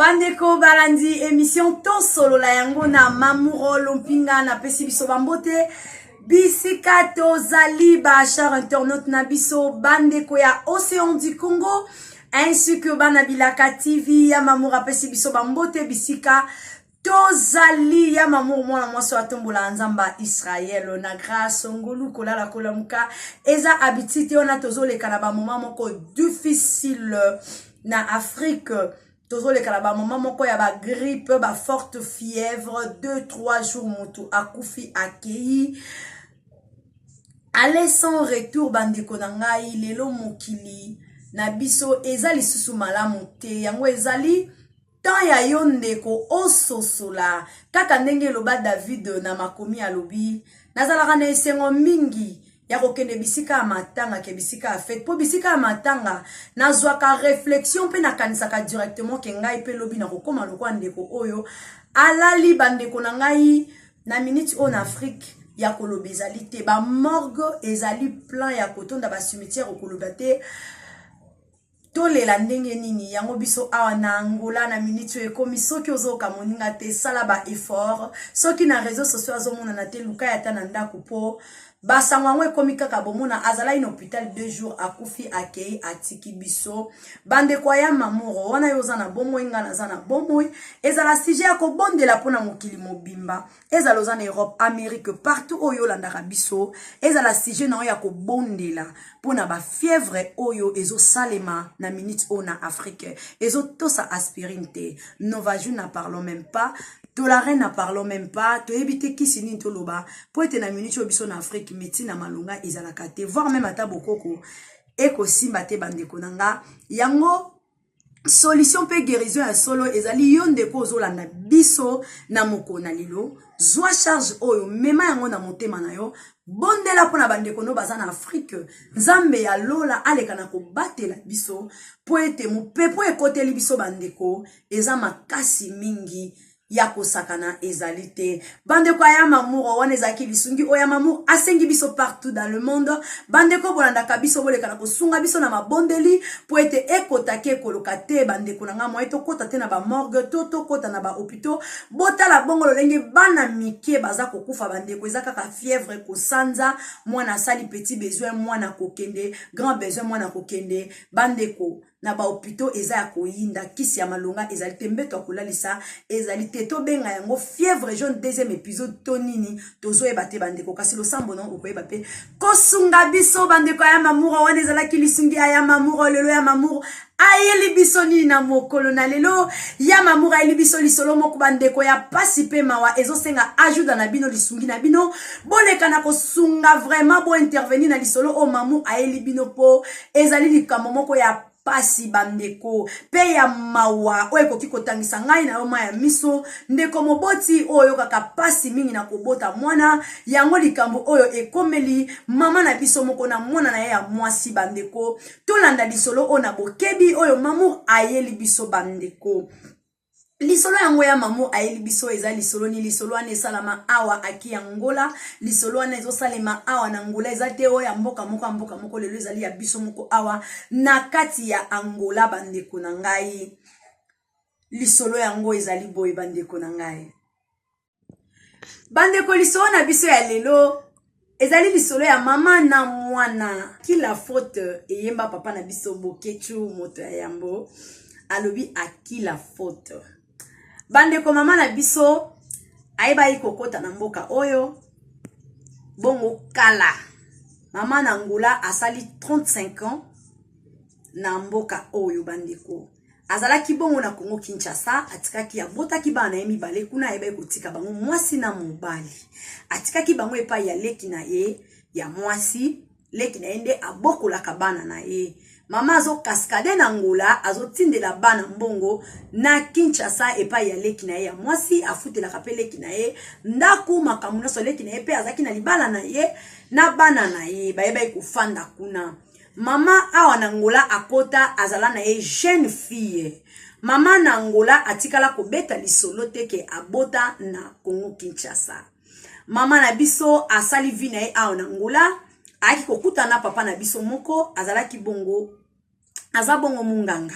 Bandeko balandi émission tosolola yango na Mamuro Lompinga, napesi biso bambote bisika tozali, ba chers internautes na biso, bandeko ya Océan du Congo ainsi que bana Bilaka TV ya Mamour, apesi biso bambote bisika tozali. Ya Mamour, mwana mwasi oyo atombola Nzambe ya Israel na grâce, ngolu, kolala kolamuka eza habitude te. Wana tozoleka na bamoment moko difficile na Afrique, tozoleka na bamoment moko ya bagrippe, baforte fièvre, 2 3 jours motu akufi, akei aller sans retour. Bandeko na ngai, lelo mokili na biso eza lisusu malamu te. Yango ezali temps ya yo ndeko ososola kaka ndenge eloba David na makomi, alobi: "Nazalaka na esengo mingi ya kokende bisika ya matanga ke bisika ya fête, mpo bisika ya matanga nazwaka réflexion mpe nakanisaka directement ke ngai mpe lobi nakokóma lokola ndeko oyo alali." Bandeko na ngai, na minute oyo na Afrique, ya koloba ezali te. Bamorgue ezali plein ya kotonda, bacimetière okoloba te tolela ndenge nini. Yango biso awa na Angola, na minute oyo ekomi, soki ozoyoka moninga te, sala ba effort. Soki na réseau sociaux azomonana te, luka ya ata na ndako, mpo basango yango ekomi kaka bomona azalaki na hôpital 2 jours, akufi, akei, atiki biso. Bandeko ya Mamoro wana, yo oza na bomoi, ngai naza na bomoi, ezala sujet ya kobondela mpona mokili mobimba. Ezala oza na Europe, Amérique, partout oyo olandaka biso, ezala sujet na oyo ya kobondela mpona bafièvre oyo ezosalema na minute oyo na Afrique. Ezotosa aspirine te, Novalgine n'en parlons même pas, Tolaren n'en parlons même pas. Toyebi te kisi nini toloba, mpo ete na minute oyo biso na Afrique, médecine na malonga ezalaka te, voire même ata bokoko ekosimba te. Bandeko na nga, yango solution mpe guérison ya solo ezali yo ndeko ozolanda biso na mokolo na lelo. Zwa charge oyo, mema yango na motema na yo, bondela mpo na bandeko no baza na Afrike. Nzambe ya lola aleka na kobatela biso, mpo ete mopepo ekoteli biso, bandeko, eza makasi mingi ya kosakana ezali te. Bandeko ya Mamour, wana ezalaki lisungi oyo ya Mamour asengi biso partout dans le monde. Bandeko bolandaka biso, boleka na kosunga biso na mabondeli, mpo ete ekotaki ekoloka te. Bandeko na ngai, moye tokɔta te na bamorgue to tokɔta na bahôpitaux. Botala bongo lolenge bana mike baza kokufa. Bandeko, eza kaka fièvre, kosanza, mwana asali petit besoin, mwana kokende grand besoin, mwana kokende. Bandeko, na bahôpitaux eza ya koyinda, kisi ya malonga ezali te, mbeto ya kolalisa ezali te. Tobenga yango fièvre jaune deuxième épisode to nini, tozoyeba te, bandeko. Kasi losambo no okoyeba mpe kosunga biso. Bandeko ya Mamour, wana ezalaki lisungi ya Mamour. Lelo ya Mamour ayeli biso nini na mokolo na lelo? Ya Mamour ayeli biso lisolo moko, bandeko, ya pasi mpe mawa. Ezosenga ajuda na bino, lisungi na bino. Boleka na kosunga vraiment, bointervenir na lisolo oyo Mamour ayeli bino, mpo ezali likambo moko ya pasi, bandeko, mpe ya mawa oyo ekoki kotangisa ngai na yo mai ya miso. Ndeko moboti oyo oyokaka pasi mingi na kobota mwana, yango likambo oyo ekomeli mama na biso moko na mwana na ye ya mwasi. Bandeko, tolanda lisolo oyo na bokebi oyo Mamour ayeli biso. Bandeko, lisolo yango ya Mamour ayeli biso eza lisolo nini? Lisolo wana esalama awa aki ya Ngola. Lisolo wana ezosalema awa na Ngola, eza te oyo ya mboka moko ya mboka moko. Lelo ezali ya biso moko awa na kati ya Angola. Bandeko na ngai, lisolo yango ezali boye. Bandeko na ngai, bandeko, lisolo na biso ya lelo ezali lisolo ya mama na mwana. Qui la faute? Eyemba papa na biso Bokechu, moto ya yambo, alobi: "À qui la faute?" Bandeko, mama na biso ayebaki kokɔta na mboka oyo bongo kala. Mama na Angola asali 35 ans na mboka oyo. Bandeko, azalaki bongo na Congo Kinshasa. Atikaki, abotaki bana na ye mibale kuna. Ayebaki kotika bango, mwasi na mobali. Atikaki bango epai ya leki na ye ya mwasi. Leki na ye nde abokolaka bana na ye. Mama azokaskade na Ngola, azotindela bana mbongo na Kinshasa epai ya leki na ye ya mwasi. Afutelaka mpe leki na ye ndako, makambo nyonso. Leki na ye mpe azalaki na libala na ye na bana na ye, bayebaki kofanda kuna. Mama awa na Ngola akota, azala na ye jeune fille. Mama na Angola atikala kobeta lisolo te ke abota na Congo Kinshasa. Mama na biso asali vie na ye awa na Angola. Ayaki kokutana na papa na biso moko, azalaki bongo, aza bongo munganga.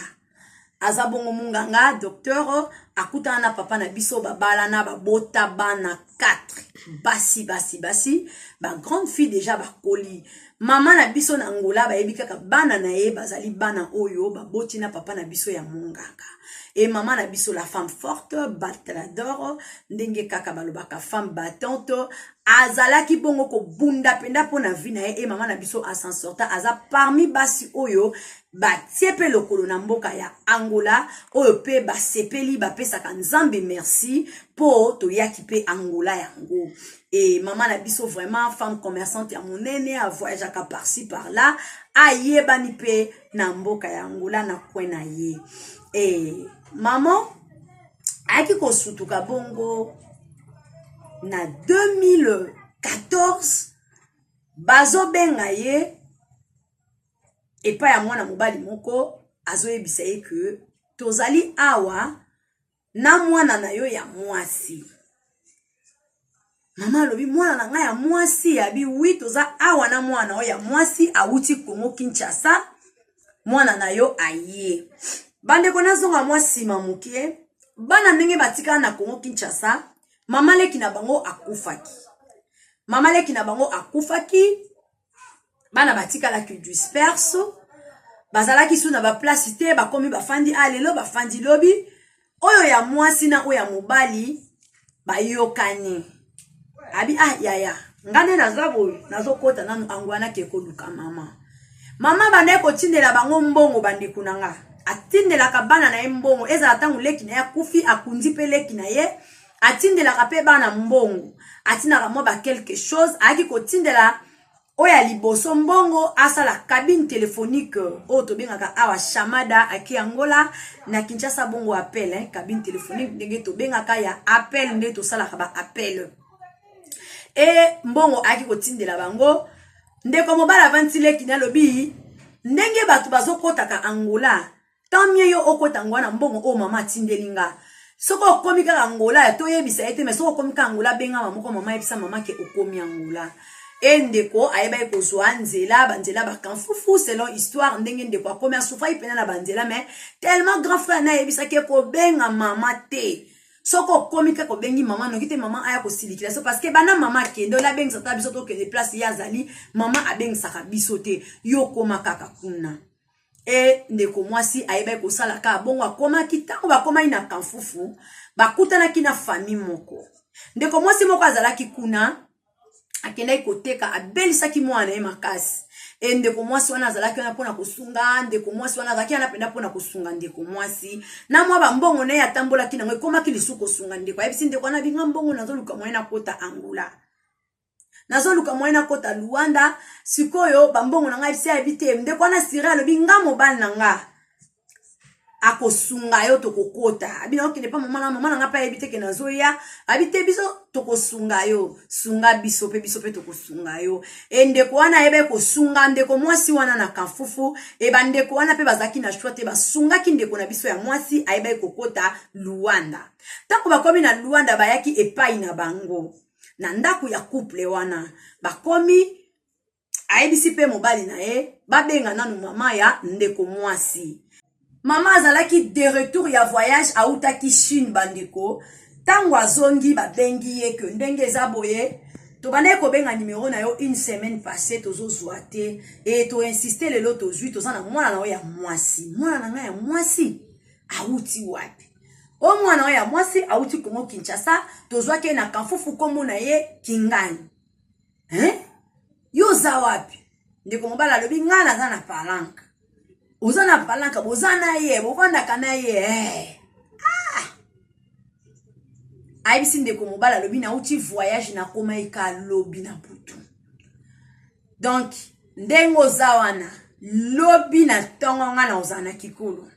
Aza bongo munganga, docteur. Akutana na papa na biso, babalana, babota bana 4, basi basi basi, bagrande fille déjà bakoli. Mama na biso na Angola bayebi kaka bana na ye bazali bana oyo baboti na papa na biso ya monganga. E mama na biso, la femme forte, battlador, ndenge kaka balobaka, femme battante, azalaki bongo kobunda mpenza mpo na vie na ye. E mama na biso as'en sorta, aza parmi basi oyo batie mpe lokolo na mboka ya Angola, oyo mpe basepeli, bapesaka Nzambe merci mpo toyaki mpe Angola yango. E mama na biso vraiment femme commerçante ya monene, avoyageaka par-ci par-là, ayebani mpe na mboka ya Angola na coin na ye. E mama ayaki kosutuka bongo na 2014. Bazobenga ye epai ya mwana mobali moko, azoyebisa ye ke tozali awa na mwana na yo ya mwasi. Mama alobi: "Mwana na ngai ya mwasi?" Abi: "Oui, toza awa na mwana oyo ya mwasi, awuti Kongo Kinshasa, mwana na yo aye." Bandeko, nazonga mwa nsima moke. Bana ndenge batikala na Kongo Kinshasa, mama leki na bango akufaki. Mama leki na bango akufaki, bana batikalaki disperse, bazalaki su na baplace te. Bakomi bafandi a lelo, bafandi lobi. Oyo ya mwasi na oyo ya mobali bayokani. Abi: "Ah yaya, nga nde naza boye, nazokɔta nanu Angola, nake koluka mama." Mama bandaki kotindela bango mbongo. Bandeko na nga, atindelaka bana na ye mbongo. Ezala ntango leki na ye akufi, akundi mpe leki na ye, atindelaka mpe bana mbongo, atindaka mwa ba quelque chose. Ayaki kotindela oyo ya liboso mbongo, asala cabine téléphonique oyo tobengaka awa chamada. Aki Angola na Kinshasa bongo appel, hein, cabine téléphonique ndenge tobengaka ya appel, nde tosalaka ba appel. E mbongo ayaki kotindela bango. Ndeko mobali avandi leki na, alobi: "Ndenge bato bazokɔtaka Angola, tant mieux yo okɔta yango wana. Mbongo oyo mama atindeli nga, soki okomi kaka Angola, toyebisa ye te, mais soki okomi kaka Angola, benga moko mama, yebisa mama ke okomi Angola." E ndeko ayebaki kozwa nzela, banzela bakamfufu, selon histoire ndenge ndeko akomi, asufaki mpena na banzela. Mais tellement grand frère na ayebisaki ye kobenga mama te, soki okomi kaka obengi mama, noki te mama aya kosilikila so, parce que bana mama akende oyo, abengisaka ta biso tokende place ye azali, mama abengisaka biso te, yo okóma kaka kuna. E ndeko mwasi ayebaki kosala kaka bongo. Akomaki, ntango bakomaki na Kamfufu, bakutanaki na famille moko. Ndeko mwasi moko azalaki kuna, akendaki koteka, abelisaki mwana na ye makasi. E ndeko mwasi wana azalaki wana mpona kosunga ndeko mwasi wana, azalaki wana mpenza mpona kosunga ndeko mwasi na mwa bambongo na ye atambolaki nango, ekomaki lisusu kosunga ndeko. Ayebisi ndeko wana: "Binga mbongo, nazoluka moye nakota Angola, nazoluka moye nakota Luanda. Sikoyo bambongo na ngai." Bisi ayebi te. Ndeko wana sire alobi: "Nga mobali na nga akosunga yo, tokokota." Abi: "Nakokende mpa mama na mama na nga mpe ayebi te ke nazoya." Abi: "Te, biso tokosunga yo, sunga biso mpe, biso mpe tokosunga yo." E ndeko wana ayebaki kosunga ndeko mwasi wana na Kamfufu. E bandeko wana mpe bazalaki na choix te, basungaki ndeko na biso ya mwasi, ayebaki kokota Luanda. Ntango bakomi na Luanda, bayaki epai na bango na ndako ya couple wana. Bakomi, ayebisi mpe mobali na ye babenga nanu mama ya ndeko mwasi. Mama azalaki de retour ya voyage, autaki Chine. Bandeko, ntango azongi, babengi ye ke ndenge eza boye, tobandaki kobenga nimero na yo une semaine passé, tozozwa te, e toinsiste, lelo tozwi, toza na mwana na yo ya mwasi. "Mwana na ngai ya mwasi awuti wapi?" "O mwana oyo ya mwasi awuti Kongo Kinshasa, tozwaki ye na Kamfufu, nkombo na ye Kingani." "Hein? Yo oza wapi?" Ndeko mobali alobi: "Ngai naza na Palanka." "Oza na Palanka? Boza na ye? Bovandaka na ye eh?" Ah! Ayebisi ndeko mobali, alobi: "Nauti voyage, nakoma eka lobi na butu. Donc ndenge oza wana, lobi na ntongo ngai na ozala na Kikolo.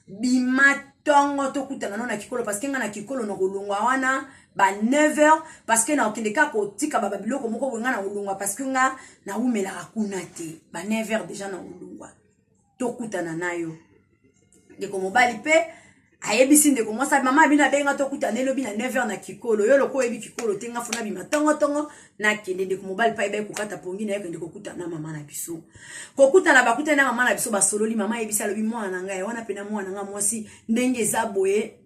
Bima ntongo, tokutana no na Kikolo, parce que ngai na Kikolo na kolongwa wana ba 9 heures, parce que nakokende kaka kotika ba babiloko moko boye. Ngai na kolongwa, parce que nga nawumelaka kuna te, ba 9 heures déjà na kolongwa, tokutana na yo." Ndeko mobali mpe Ayebisi ndeko mwasi, mama abino abenga tokutana elobi na 9h na kikolo. Yo loko oyebi kikolo te, nga fona bima tongo tongo nakende. Ndeko mobali mpe ayebaki kokata pongi na ye, kende kokutana na mama na biso. Kokutana, bakutani na mama na biso, basololi. Mama ayebisi, alobi mwana na ngai wana mpena, mwana na ngai mwasi ndenge eza boye,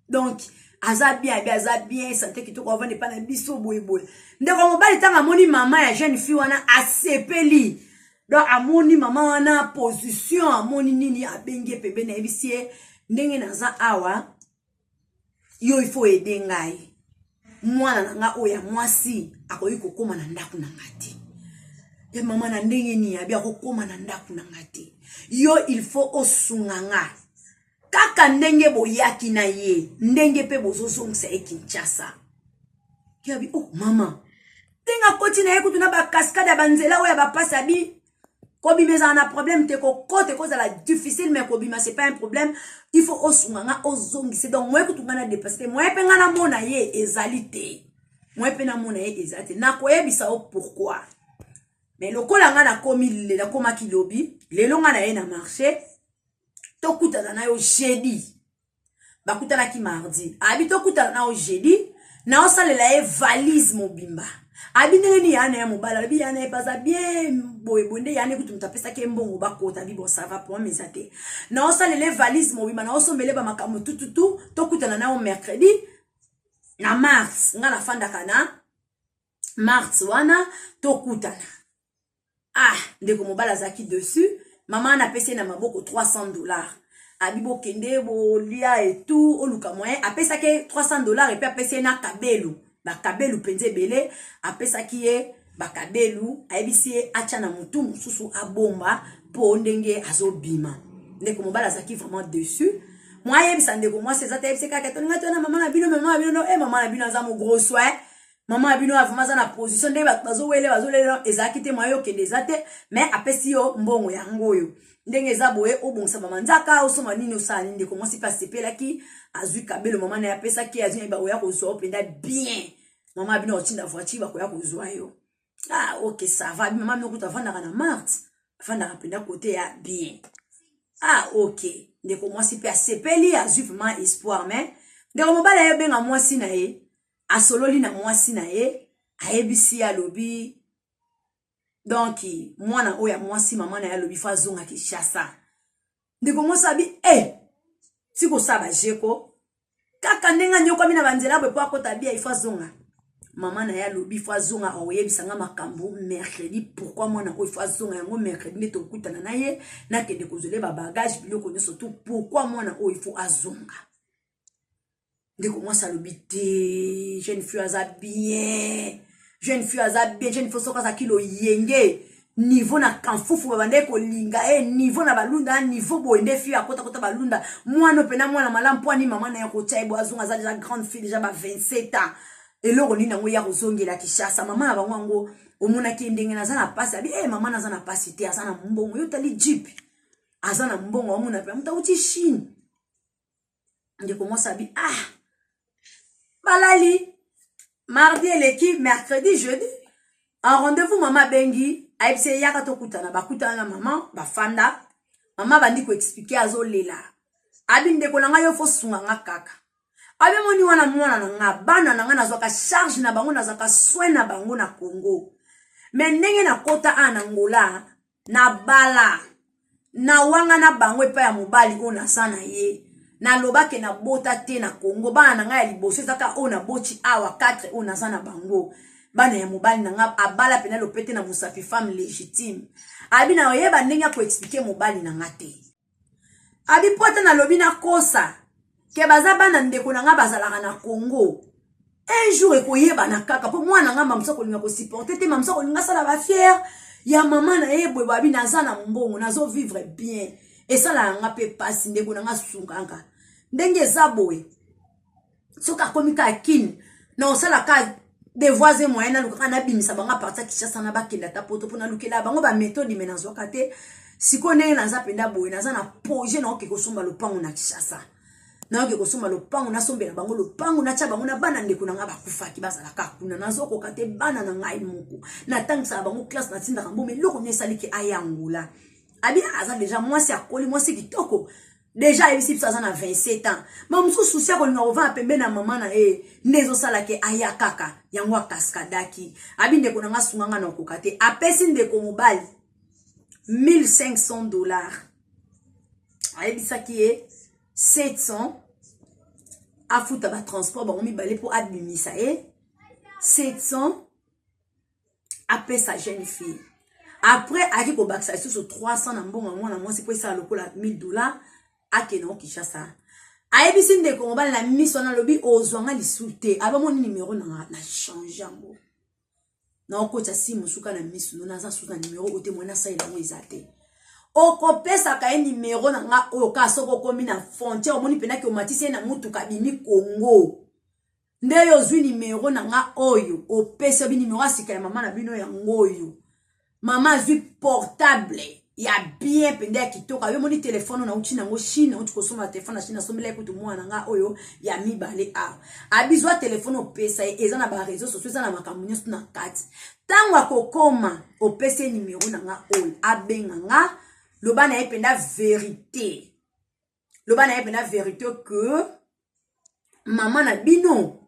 donc aza bien, abi aza bien, santé kitoko, avanda epai na biso boyeboye. Ndeko mobali ntango amoni mama ya jeune fille wana, asepeli. Donc amoni mama wana position, amoni nini, abengi ye pembeni, ayebisi ye ndenge naza awa, yo il faut aider ngai, mwana na nga oyo ya mwasi akoki kokóma na ndako na nga te. E mama, na ndenge nini? Abi akokóma na ndako na nga te, yo il faut osunga nga kaka ndenge boyaki na ye, ndenge mpe bozozongisa ye Kinshasa. Abi oh mama, ndenge akoti na ye kutu na bakaskade ya banzela oyo ya bapasi, abi kobima ezala na problème te, kokota ekozala difficile, mais kobima c'est pas un problème. Il faut osunga nga ozongise. Donc moye kutu nga na dépasse te, moye mpe nga namona ye ezali te, moye mpe namona ye eza te. Nakoyebisa yo pourquoi. Mais lokola nga nakomi, nakomaki lobi, lelo nga na ye na marché, tokutana na yo jeudi. Bakutanaki mardi, abi tokutana na yo jeudi, naosalela ye valise mobimba. Abi ndenge nini ya na ye mobali? Alobi ya na ye baza bien boyeboye, nde ya na ye kutu moto apesaki ye mbongo bakota. Abi bon, ça va, problème eza te, naosalela ye valise mobimba, naosombele bamakambo tututu, tokutana na yo mercredi na mars. Nga nafandaka na mars wana, tokutana. Ah, ndeko mobali azalaki dessus. Mama wana apesi ye na maboko 300 $. Abi bokende bolia etu, oluka moyen. Apesaki ye 300 $ et puis apesi ye na kabelu, bakabelu mpenza ebele. Apesaki ye bakabelu, ayebisi ye atya na motu mosusu, abomba mpo ndenge azobima. Ndeko mobali azalaki vraiment dessus. Mwa ayebisa ndeko mwasi eza te, ayebisi kaka tolinga tona mama na bino, mama na bino no e mama na bino aza mogros e mama na bino vraiment aza na position ndenge bato bazowele, bazolela, ezalaki te mwa yo okende eza te. Mais apesi yo mbongo yango oyo, ndenge eza boye, obongisa bamanzaka, osomba nini, osala nini. Ndeko mwasi mpe asepelaki, azwi kabelo mama na ye apesaki, azwi, bakoya kozwa yo mpenza bien. Mama na bino otinda voiture, bakoya kozwa yo. Ah ok, ça va. Mama bino kutu avandaka na Marte, avandaka mpenza kote ya bien. Ah ok, ndeko mwasi mpe asepeli, azwi vraiment espoir. Mais ndeko mobali ayebenga mwasi na ye, asololi na mwasi na ye, ayebisi ye, alobi donc mwana oyo ya mwasi, mama na ye alobi faut azonga Kinshasa. Ndeko mwasi abi e ti kosala bajeko kaka ndenge anyokwami na banzela boye mpo akota bia, il faut azonga. Mama na ye alobi faut azonga, akoyebisanga makambo mercredi, pourquoi mwana oyo faut azonga. Yango mercredi nde tokutana na ye, nakende kozwele babagage, biloko nyonso tu, pourquoi mwana oyo il faut azonga. Ndeko mwasi alobi te, jeune fille aza bien, jeune fille aza bien, jeune fille soki azalaki loyenge niveau na Kamfufu, babandaki kolinga ye niveau na balunda niveau boye nde fille akotakota balunda. Mwana mpena mwana malamu, mpo ani mama na ye kotya ye bo azonga. Aza déjà grande fille, déjà ba 27 ans. Eloko nini yango ya kozongela Kinshasa? Mama na bango yango omonaki ye ndenge naza na pasi. Abi e mama naza na pasi te, aza na mbongo, yo tali jeep, aza na mbongo, amona mpe moto auti Chine. Ndeko mwasi abi ah, balali mardi eleki, mercredi, jeudi, en rendez-vous. Mama abengi, ayebisi ye yaka tokutana. Bakutana na mama, bafanda. Mama bandi koexpliquer, azolela. Abi ndeko na ngai, yo faut sunga nga kaka. Abi moni wana mwana na nga, bana na nga nazwaka charge na bango, nazwaka soin na bango na Congo. Mais ndenge nakota a na Ngola, na bala na wanga na bango epai ya mobali oyo naza na ye, nalobake nabota te na Congo. Bana na ngai ya liboso ezaka oyo naboti awa, 4 oyo naza na bango, bana ya mobali na nga abala mpena lopete na mosapi, femme légitime. Abi na oyeba ndenge akoexpliquer mobali na nga te. Abi po ata nalobi nakosa ke baza bana ndeko na nga bazalaka na Congo, un jour ekoyebana kaka, mpo mwana nga mamusu akolinga kosupporter te, mamusu akolinga asala bafière ya mama na ye boye. Babi naza na mbongo, nazovivre bien, esalaka nga mpe pasi. Ndeko na nga, sunganga ndenge eza boye. Soki akomi kaka Kine, na osala ka de voies et moyen, nalukaka nabimisa bango à partir ya Kinshasa na bakende ata Poto, mpo nalukela bango baméthode, mais nazwaka te. Sikoyo ndenge naza mpenza boye, naza na projet, naoke kosomba lopango na Kinshasa, nayoke kosomba lopango, nasombela bango lopango, natya bango na bana ndeko na ngai bakufaki, bazalaka kuna. Nazokoka te, bana na ngai moko natangisaka bango classe, natindaka mboma, eloko nini esaliki aya Angola. Abi aza déjà mwasi akoli, mwasi kitoko. Deja ayebisi biso aza na 27 ans. Ma mosusu souci ya kolinga kovanda pembeni na mama na ye nde ezosala ke aya kaka yango akaskadaki. Abi ndeko na nga sunga nga na okoka te. Apesi ndeko mobali 1500 $. Ayebisaki ye 700 afuta ba transport bango mibale mpo abimisa ye 700 apesa jeune fille. Après ayaki kobakisa lisusu 300 na mbongo ya mwana mwasi mpo esala lokola 1000 $ akende ngo Kinshasa. Ayebisi ndeko mobali na miso wana, alobi ozwanga lisu te, abamoni numero na nga na change yango na okotisa simu suka na miso no naza susu na numero oyo te, mwana asalela yango eza te. Okopesaka ye numero na nga oyo kaka soki okomi na frontière, omoni mpenaki omatisi ye na mutuka abimi Congo, nde yo ozwi numero na nga oyo opesi obi numero ya sika ya mama na bino yango oyo. Mama azwi portable ya bien mpenza ya kitoko, ayo omoni telefone nauti nango Chine, nauti kosomba telefone na Chine, asombela ye kutu mwana na nga oyo ya mibale awa. Abizwa telefone opesa ye, eza na ba réseaux sociaux, eza na makambo nyonso na kati. Ntango akokoma opesa ye numero na nga oyo, abenga nga, loba na ye mpenza vérité, loba na ye mpenza vérité que mama na bino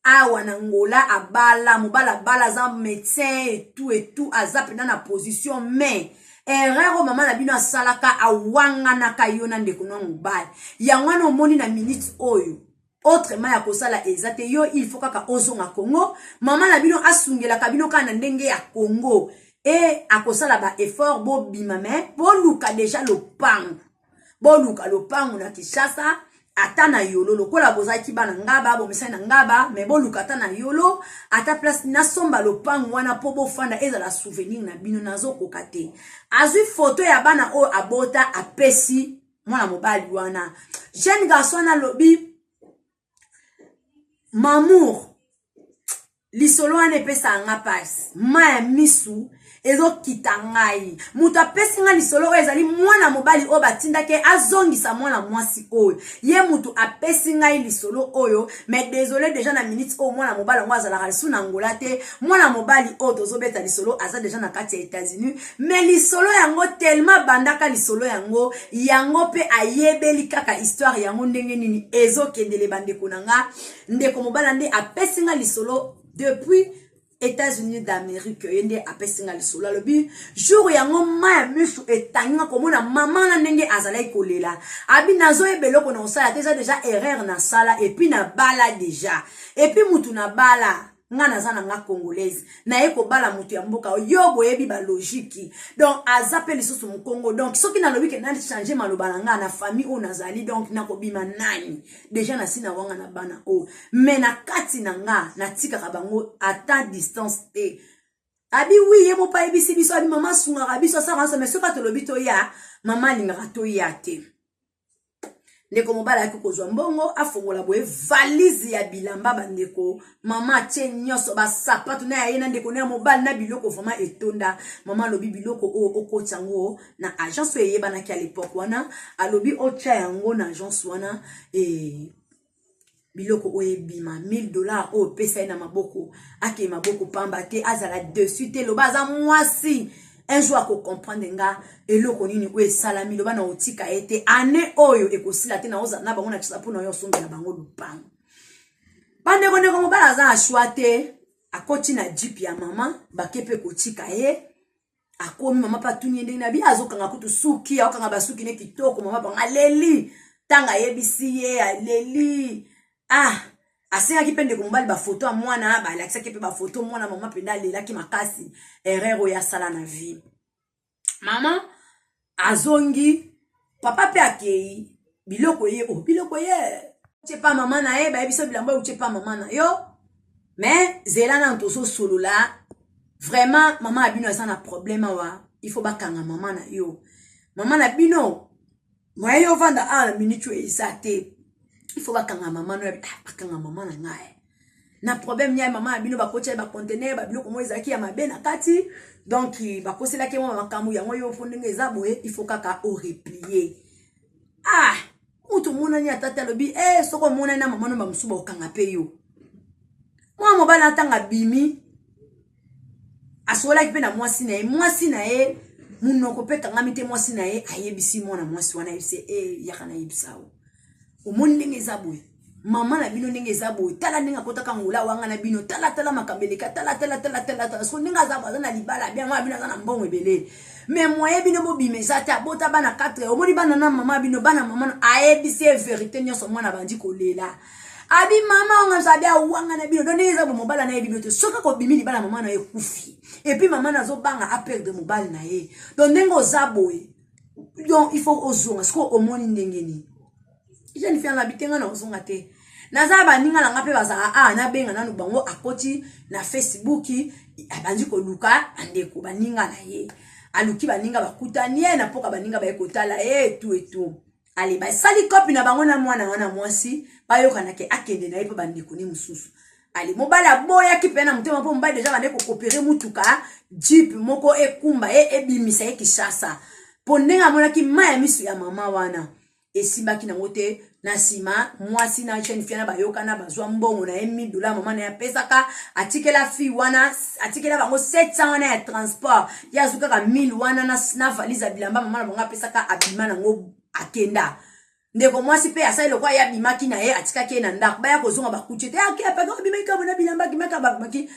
awa na Ngola abala mobala, abala, aza médecin et tout et tout, aza mpenza na position, mais erreur oyo mama na bino asalaka, awanganaka yo na ndeko na mobali. Yango wana omoni na minute oyo autrement ya kosala eza te, yo il faut kaka ozonga Congo. Mama na bino asungelaka bino kaka na ndenge ya Congo e akosala ba effort bobima, mais boluka deja lopango, boluka lopango na Kinshasa ata na Yolo, lokola bozalaki bana Ngaba, bomesani na Ngaba, mais boluka ata na Yolo, ata place nasomba lopango wana mpo bofanda, ezala souvenir na bino. Nazokoka te. Azwi foto ya bana oyo abota, apesi mwana mobali wana, jeune garçon wana. Alobi mamour, lisolo wana epesaka nga mpasi, ma ya misu ezokita ngai. Moto apesi nga lisolo oyo ezali mwana mobali oyo batindaki azongisa mwana mwasi oyo, ye moto apesi ngai lisolo oyo. Mais désolé, déjà na minute oyo mwana mobali yango azalaka lisusu na Angola te. Mwana mobali oyo tozobeta lisolo aza déjà na kati ya États-Unis, mais lisolo yango tellement bandaka lisolo yango, yango mpe ayebeli kaka histoire yango ndenge nini ezokendele. Bandeko na nga, ndeko mobali nde apesi nga lisolo depuis États-Unis d'Amérique, ye nde apesi nga lisolo. Alobi jour yango ma ya misu etangi nga komona mama na ndenge azalaki kolela. Abi nazoyeba eloko na kosala te, eza déjà erreur nasala, et puis nabala déjà, et puis mutu nabala nga naza na nga congolaise, naye kobala moto ya mboka yo, boyebi ba logique. Donc aza mpe lisusu mokongo, donc soki nalobi ke nachange maloba na nga na famille oyo nazali, donc nakobima nani? Déjà nasi na wanga na bana oyo, mais na kati na nga natikaka bango ata distance te. Abi wi, ye moko ayebisi biso, abi mama asungaka biso, asalaka nyonso, mais soki atolobi toya, mama alingaka toya te. Ndeko mobali ayaki kozwa mbongo, afongola boye valise ya bilamba, bandeko, mama atie nyonso, basapatu na ya ye na ndeko na ya mobali na biloko vraiment etonda. Mama alobi biloko oyo okoti yango na agence oyo eyebanaki ya l'époque wana. Alobi otya yango na agence wana e biloko oyo ebima 1000 $ oyo opesa ye na maboko, akee maboko pamba te, azala dessus te. Loba aza mwasi, un jour akocomprendre nga eloko nini oyo esalami. Loba na otika ye te, ane oyo ekosila te, naozala na bango na kisa mpona oyo osombela bango lupango. Bandeko, ndeko mobali aza na choix te, akoti na jeep ya mama, bake mpe kotika ye. Akomi, mama mpe atuni ye ndenge na bi azokanga kutu suki, akokanga basuki ne kitoko. Mama bango aleli ntango ayebisi ye, aleli. Ah, asengaki mpe ndeko mobali bafoto ya mwana, balakisaki mpe bafoto mwana. Mama mpenza alelaki makasi, erreur oyo asala na vie. Mama azongi, papa mpe akei, biloko ye o oh, biloko ye tie pa mama na ye, bayebi so bilamba oyo tie pa mama na yo, mais zela nanu tozosolola. Vraiment mama na bino aza na problème awa, il faut bakanga mama na yo. Mama na bino moyen yo ovanda awa na minute oyo eza te, il faut bakanga mama no. Ah, bakanga mama na ngai na problème ya mama na bino, bakotia ye baconteneur, babiloko moko ezalaki ya mabe na kati, donc bakoselaki mwa makambo yango. Yo mpo ndenge eza boye, il faut kaka oreplier. Ah, moto omonani ata te, alobi e soki omonani na mama no, bamosusu bakokanga mpe yo. Mwana mobali na ntango abimi, asololaki mpe na mwasi na ye, mwasi na ye. Monoko mpe ekangami te, mwasi na ye ayebisi mwana mwasi wana, ayebisi e eh, yaka nayebisa yo, omoni ndenge eza boye, mama na bino ndenge eza boye, tala ndenge akotaka ngola wanga na bino, tala tala makambo eleka, tala tala tala tala tala. Soko ndenge aza aza na libala bien, mama bino aza na mbongo ebele, mais moyen bino bobima eza te, abota bana 4, omoni bana na mama bino, bana mama. Ayebisi ye verité nyonso. Mwana abandi kolela, abi mama wanga biso, abi awanga na bino. Don ndenge eza bo, mobala na ye bino te, soki akobimi libala, mama na ye ekufi, et puis mama nazobanga aperdre mobali na ye. Donc ndenge oza boye, donc il faut ozonga. Sikoyo omoni ndenge nini? Jeune fille alobi te, nga na ozonga te, naza baninga na nga mpe bazala a nabenga nanu bango. Akoti na Facebook, abandi koluka bandeko, baninga na ye. Aluki baninga, bakutani ye na mpoka, baninga baye kotala ye etu etu. Ale, basali kopi na bango na mwana wana mwasi, bayokanake akende na ye mpe bandeko ne mosusu. Ale, mobali aboyaki mpe na motema, mpo mobali deja bande kokopere mutuka jeep moko ekumba ye, ebimisa ye Kinshasa, mpo ndenge amonaki mai ya miso ya mama wana esimbaki nango te. Na nsima mwasi na jeune fille na bayokana, bazwa mbongo na ye 1000 dollar mama na ye apesaka, atikela fille wana, atikela bango 700 wana ya transport. Ye azwi kaka 1000 wana na valise ya bilamba mama na bango apesaka, abima nango, akenda. Ndeko mwasi mpe asali lokola ye abimaki na ye, atikaki ye na ndako. Baya kozonga, bakuti te, ake apaki, abimaki kabo na bilamba, akimaki, abimaki.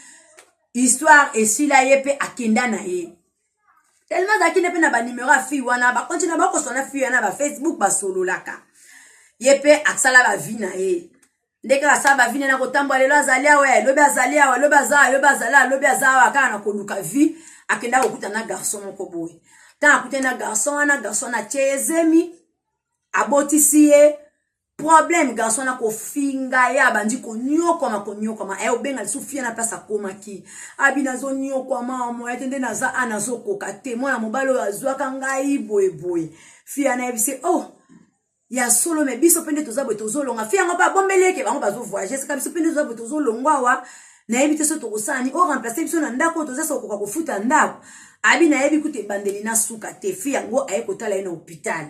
Histoire esila, ye mpe akenda na ye. Tellement azalaki nde mpe na banimero ya fille wana, bakontina bakosona fille wana bafacebook, basololaka. Ye mpe asala bavie na ye nde kaka asala bavie na ye na kotambola. Lelo azali awa, elobi azali awa, elobi aza, elobi azali, alobi aza awa, kaka na koluka vie. Akenda kokuta na garçon moko boye. Ntango akutani na garçon wana, garçon wana atie ye zemi, abotisi ye. Problème, garçon na kofinga ye, abandi konyokwama, konyokwama. Aye obenga lisusu fille na place akomaki, abi nazonyokwama, moya te, nde naza a nazokoka te, mwana mobali oyo azwaka ngai boyeboye. Fille anayebisi, oh, ya solo, mais biso mpe nde toza boye, tozolonga. Fille yango mpe abombeli eke bango bazovoyage, sika biso mpe nde toza boye, tozolongwa awa, nayebi te so tokosala nini, oremplace biso na ndako oyo toza, sokokoka kofuta ndako. Abi nayebi kutu ebandeli na suka te. Fille yango aye kotala ye na hôpital.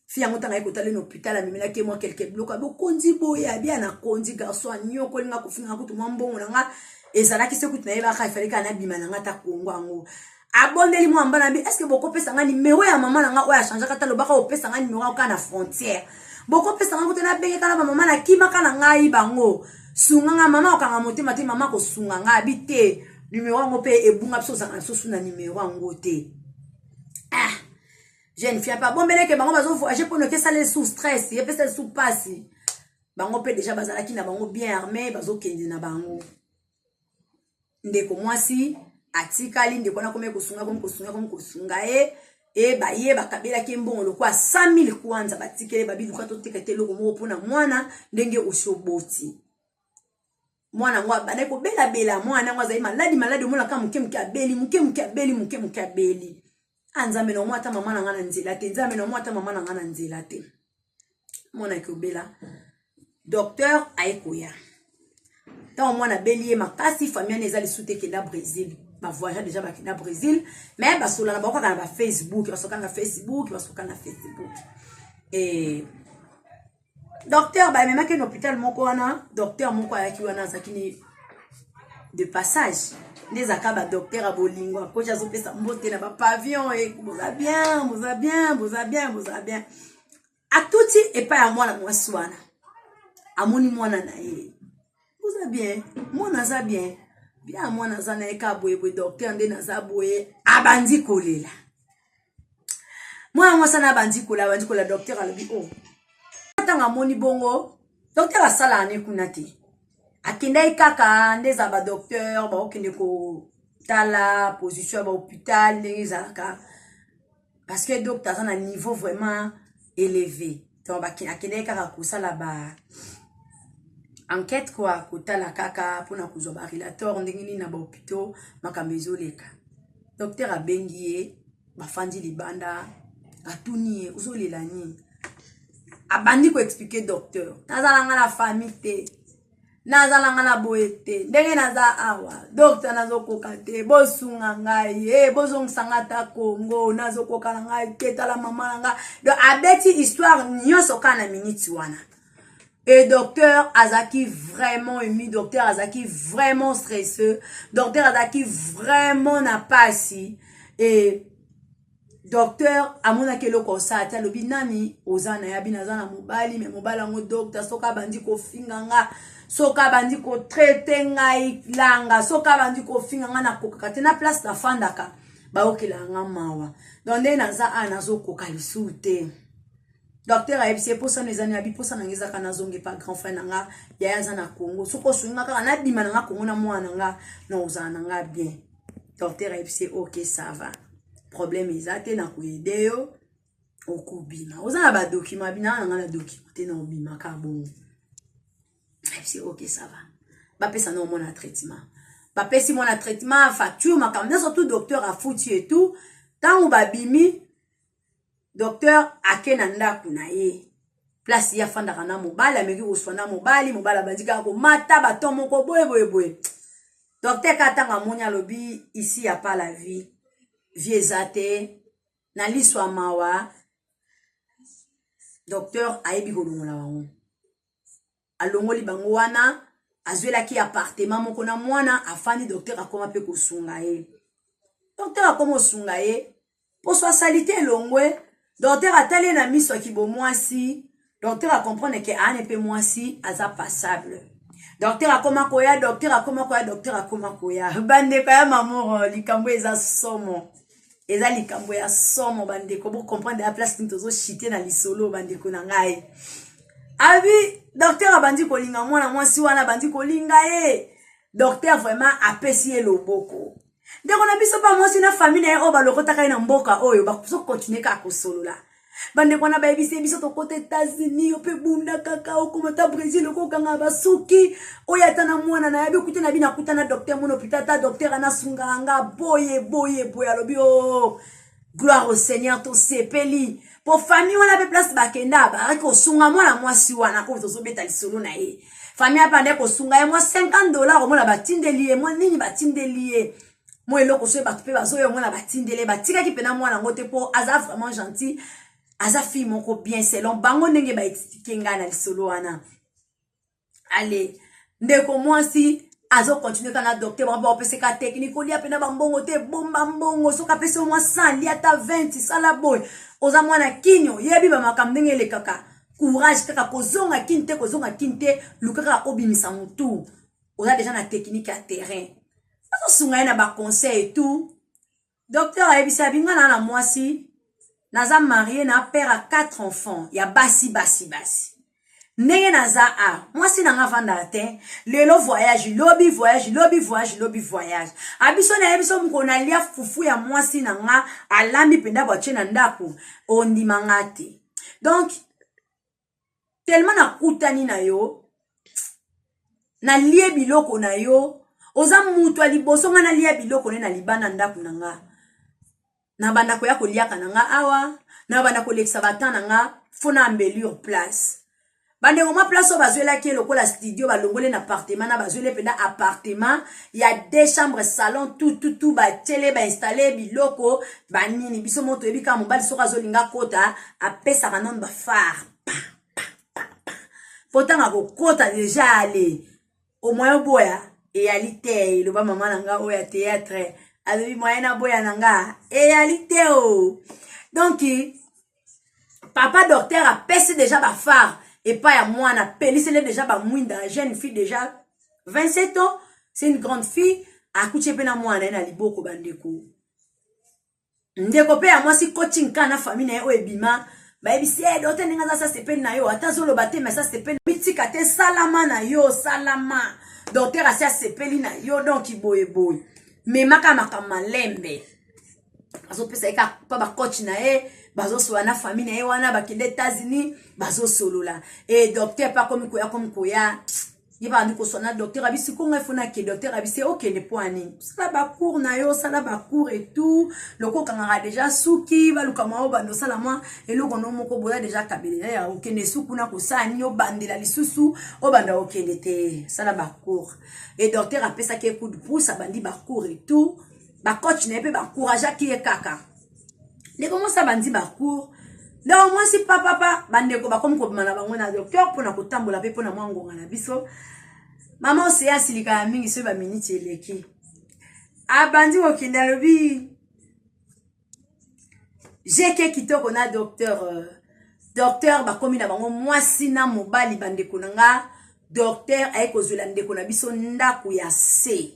Fille yango, ntango aye kotala ye na hôpital, amemelaki ye mwa quelque biloko. Abi okondi boye, abi anakondi, garçon anyokoli nga, kofinga kutu, mwa mbongo na nga ezalaki se kutu nayebaka, efali kaka nabima na nga ta Kongo yango. Abondeli mwa mbala, abi est-ce bokopesa nga nimero ya mama na nga oyo achangeaka ta, lobaka opesa nga nimero kaka na frontière, bokopesa nga kutu nabengeka na bamama, nakimaka na ngai bango, sunga nga mama, okanga motema te, mama kosunga nga. Abi te, nimero yango mpe ebunga, biso ozalaka na biso na nimero yango te. Ah, jeune fille mpe abombeleke bango bazovoyage mpo noki esala esu stress, epesa esu mpasi. Bango mpe deja bazalaki na bango bien armé, bazokende na bango. Ndeko mwasi atikali, ndeko wana komi kosunga, komi kosunga, komi kosunga ye. E baye bakabelaki ye mbongo lokwa 100 000 kwanza, batikele, babiluka toteka te eloko moko mpona mwana. Ndenge osi oboti mwana yango, abandaki kobelabela. Mwana yango azali maladi maladi, omonaka moke moke abeli, moke moke abeli, moke moke abeli. A Nzambe, na omwa ata mama na nga na nzela te, Nzambe, na omwa ata mama na nga na nzela te. Mwana aki obela, docteur aye koya. Ntango mwana abeli ye makasi, famille wana eza lisusu te, ekenda Brésil, bavoyage déjà, bakenda Brésil, mais basolana bango kaka na bafacebook, basoka na Facebook, basoka na Facebook. E docteur bamemaki na hôpital moko wana, docteur moko ayaki wana, azalaki ni de passage, nde ezalaka badocteur ya bolingo. Akoti, azopesa mbote na bapavillon e, boza bien, boza bien, boza bien, boza bien. Atuti epai ya mwana mwasi wana, amoni mwana na ye, boza bien, mwana aza bien bien, mwana aza na ye ka boyeboye. Docteur, nde naza boye. Abandi kolela mwana mwasi wana, abandi kolela, abandi kolela. Docteur alobi, o oh. Ntango amoni bongo, docteur asalaka ne kuna te, akendaki kaka nde eza badocteur baokende kotala position ya bahôpital ndenge ezalaka, parce que docteur aza na niveau vraiment élevé. Donc akendaki kaka kosala ba enquête quoi, kotala kaka mpona kozwa barelateur ndenge nini na bahôpitaux makambo ezoleka. Docteur abengi ye, bafandi libanda, atuni ye, ozolela nini? Abandi koexpliquer docteur, nazalanga na famille te, nazalanga na boye te, ndenge naza awa docteur, nazokoka te, bosunga ngai e, bozongisa nga ata Kongo, nazokoka na ngai te, tala mama na ngai. Donc abeti histoire nyonso kaka na miniti wana. Et docteur azalaki vraiment ému, docteur azalaki vraiment stresseux, docteur azalaki vraiment na pasi. Et Docteur amonaki eloko osala te, alobi nani oza na ye, abi naza na mobali, me mobali yango docteur soki abandi kofinga nga, soki abandi kotraite ngai langa, soki abandi kofinga nga nakokaka te na place nafandaka, bayokelaka nga mawa. Donc nde naza awa nazokoka lisusu te. Docteur ayebisi ye posa no eza nini, abi posa na nga ezaka nazonga epa grand frère na nga, yaya aza na Congo, soki osungi nga kaka nabima na nga Congo na mwana na nga, na ozala na nga bien. Docteur ayebisi ye ok, ça va, problème eza te, na koyede yo okobima, oza na badocument, abi na nga na document te, na obimaka bongo. Ayebisi ok, ça va, bapesa na omona traitement, bapesi mwana traitement, facture, makambo nyonso tout docteur afuti et tout. Ntango babimi, docteur ake na ndako na ye, place ye afandaka na mobali, ameki koswa na mobali, mobali abandi kaka komata bato moko boye boye boye. Docteur kaka ntango amoni, alobi ici ya pas la vie, vie eza te. Na liso ya mawa, docteur ayebi kolongola bango, alongoli bango wana, azwelaki appartement moko na mwana afandi. Docteur akoma mpe kosunga ye, docteur akoma kosunga ye, poso asali te elongwe. Docteur atali ye na miso ya kibomwasi, docteur acomprendre ke aane mpe mwasi aza passable. Docteur akoma koya, docteur akoma koya, docteur akoma koya. Bandeko ya mamoro, likambo eza somo, eza likambo ya somo. Bandeko, bocomprendre ya place nini tozoshite na lisolo. Bandeko na ngai, abi docteur abandi kolinga mwana mwasi wana, abandi kolinga ye. Docteur vraiment apesi ye loboko. Ndeko na biso mpa mwasi na famille na ye oyo balokotaka ye na mboka oyo, bazokontinue kaka kosolola. Bandeko wana bayebisi ye, biso tokota États-Unis, yo mpe bunda kaka okoma ta Brésil, okokanga basuki oyo ata na mwana na yabi okuta na bino, akuta na docteur mona hôpital, ata docteur anasungaka nga boye boye boye. Alobi o oh, gloire au Seigneur, tosepeli po famille wana mpe place bakenda bazalaki kosunga mwana mwasi wana oyo tozobeta lisolo na ye. Famille apande kosunga ye mwa 50 $, omona batindeli ye mwa nini, batindeli ye mwa eloko, soki bato mpe bazoya omona batindeli ye. Batikaki mpena mwana yango te mpo aza vraiment gentil, aza fille moko bien selon bango ndenge baexpliquer ngai na lisolo wana. Ale, ndeko mwasi azokontinue kaka na docteur. Bango baopeseka technique, olia mpena bambongo te, bomba mbongo, soki apesi yo mwa 100, lia ata 20, sala boye, oza mwana kini, oyebi bamakambo ndenge elekaka, courage kaka, kozonga kini te, kozonga kini te, luka kaka obimisa motu, oza deja na technique ya terrain. Azosunga ye na baconseil et tout. Docteur ayebisi, abi nga na mwasi, naza marié na père ya 4 enfants ya basi basi basi. Ndenge naza a mwasi na nga avandaka te, lelo voyage, lobi voyage, lobi voyage, lobi voyage. Abiso nayebi so mokolo nalia fufu ya mwasi na nga alambi mpenza bwatie na ndako, ondima nga te. Donc tellement nakutani na yo, nalie biloko na yo, oza mutu ya liboso nga nalia biloko ne na libanda ndako na nga, na banda koya koliaka na nga awa, na banda kolekisa batan na nga, fo na embellir place. Bandeko, mwa place oyo bazwelaki ye lokola studio, balongoli na appartement na bazweli mpenza appartement ya deux chambres, salon, tout tout tout, batiele, bainstalle biloko banini. Biso mo toyebi kaka mobali soki azolinga kota, apesaka nano bafare po ntango akokota deja, ale au moyen oboya eyali te. Eloba mama na nga oyo ya théâtre, alobi moyen naboya na nga eyali te o. Donc papa docteur apesi déjà bafare epai ya mwana, apelisele déjà bamwinda. Jeune fille déjà 27 ans, c'est une grande fille. Akuti ye mpe na mwana ye na liboko. Bandeko, ndeko mpe ya mwasi coaching kaka na famille na ye oyo ebima, bayebisi ye docteur ndenge aza, sa sepeli na yo, ata azoloba te, mais sa sepeli, mitika te, salama na yo, salama, docteur asi asepeli na yo. Donc boyeboye, memaka makambo malembe, azopesa ye kaka mpa bacoach na ye, bazosolola na famille na ye wana bakende États-Unis, bazosolola e docteur mpe akomi koya, akomi koya. Ye bandi koswana na docteur, abisi konga ifo nake. Docteur abisi okende mpo ani osala bacours na yo, osala bacours et tout, loko okangaka deja suki, baluka mwa obanda osala mwa eloko no moko boya deja kabele ya okende su kuna kosala nini, obandela lisusu, obanda okende te, sala bacours. E docteur apesaki ye coup de pouce, abandi bacours et tout, bacoach na ye mpe baencourageaki ye kaka. Ndeko mwasi abandi bacours, ndeko mwasi papapa, bandeko bakomi kobima na bango na docteur mpona kotambola mpe mpona mwa ngonga na biso. Mama Oseya asilikaka mingi soki baminiti eleki. Abandi kokende, alobi. Jeke kitoko na docteur docteur bakomi na bango mwasi na mobali. Bandeko na nga, docteur aye kozwela ndeko na biso ndako ya se.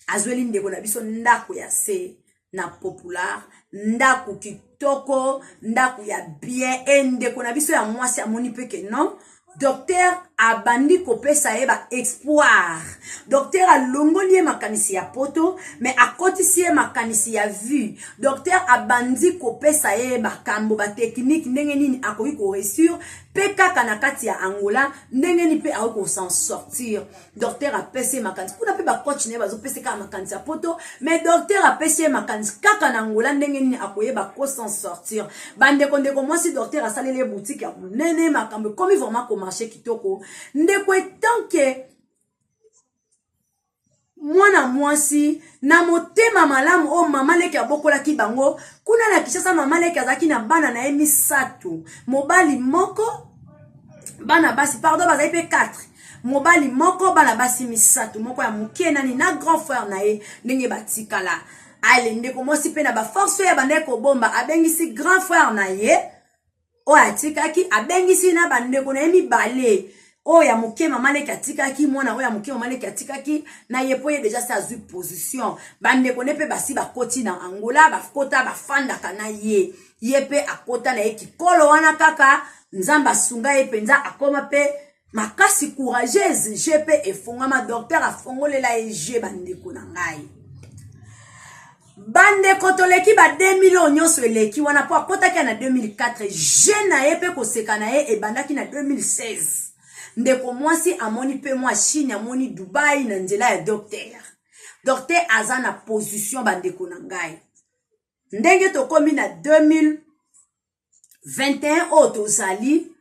Azweli ndeko na biso ndako ya se na Popular, ndako kitoko, ndako ya bien. E ndeko na biso ya mwasi amoni mpe ke non, docteur abandi kopesa ye ba espoir. Docteur alongoli ye makanisi ya poto, mais akotisi ye makanisi ya vue. Docteur abandi kopesa ye makambo, ba technique, ndenge nini akoki koréussir mpe kaka na kati ya Angola, ndenge nini mpe akoki kos'en sortir. Docteur apesi ye makanisi kuna mpe bacoach na ye bazopesa kaka makanisi ya poto, mais docteur apesi ye makanisi kaka na Angola, ndenge nini akoyeba kos'en sortir. Bandeko, ndeko mwasi, docteur asaleli ye boutique ya monene. Makambo ekomi vraiment komarcher kitoko. Ndeko, etanke mwana mwasi na motema malamu oyo mama leki abokolaki bango kuna na Kinshasa, mama leki azalaki na bana na ye misato, mobali moko, bana basi, pardon, bazali mpe 4, mobali moko, bana basi misato, moko ya moke nani na grand frère na ye. Ndenge batikala ale, ndeko mwasi mpe na baforce oyo abandaki kobomba, abengisi grand frère na ye oyo atikaki, abengisi na bandeko na ye mibale oyo ya moke mama leki atikaki, mwana oyo ya moke mama leki atikaki na ye, mpo ye déjà se azwi position. Bandeko ne mpe basi bakoti na Angola, bakota, bafandaka na ye. Ye mpe akota na ye kikolo wana kaka. Nzambe asunga ye mpenza, akoma mpe makasi, courageuse. Je mpe efongama, docteur afongolela ye je. Bandeko na ngai, bandeko, toleki ba 2000 oyo nyonso eleki wana, mpo akɔtaki na 2004. Je na ye mpe koseka na ye ebandaki na 2016. Ndeko mwasi amoni mpe mwa Chine, amoni Dubai na nzela ya docteur. Docteur aza na position. Bandeko na ngai, ndenge tokómi na 2021 oyo tozali,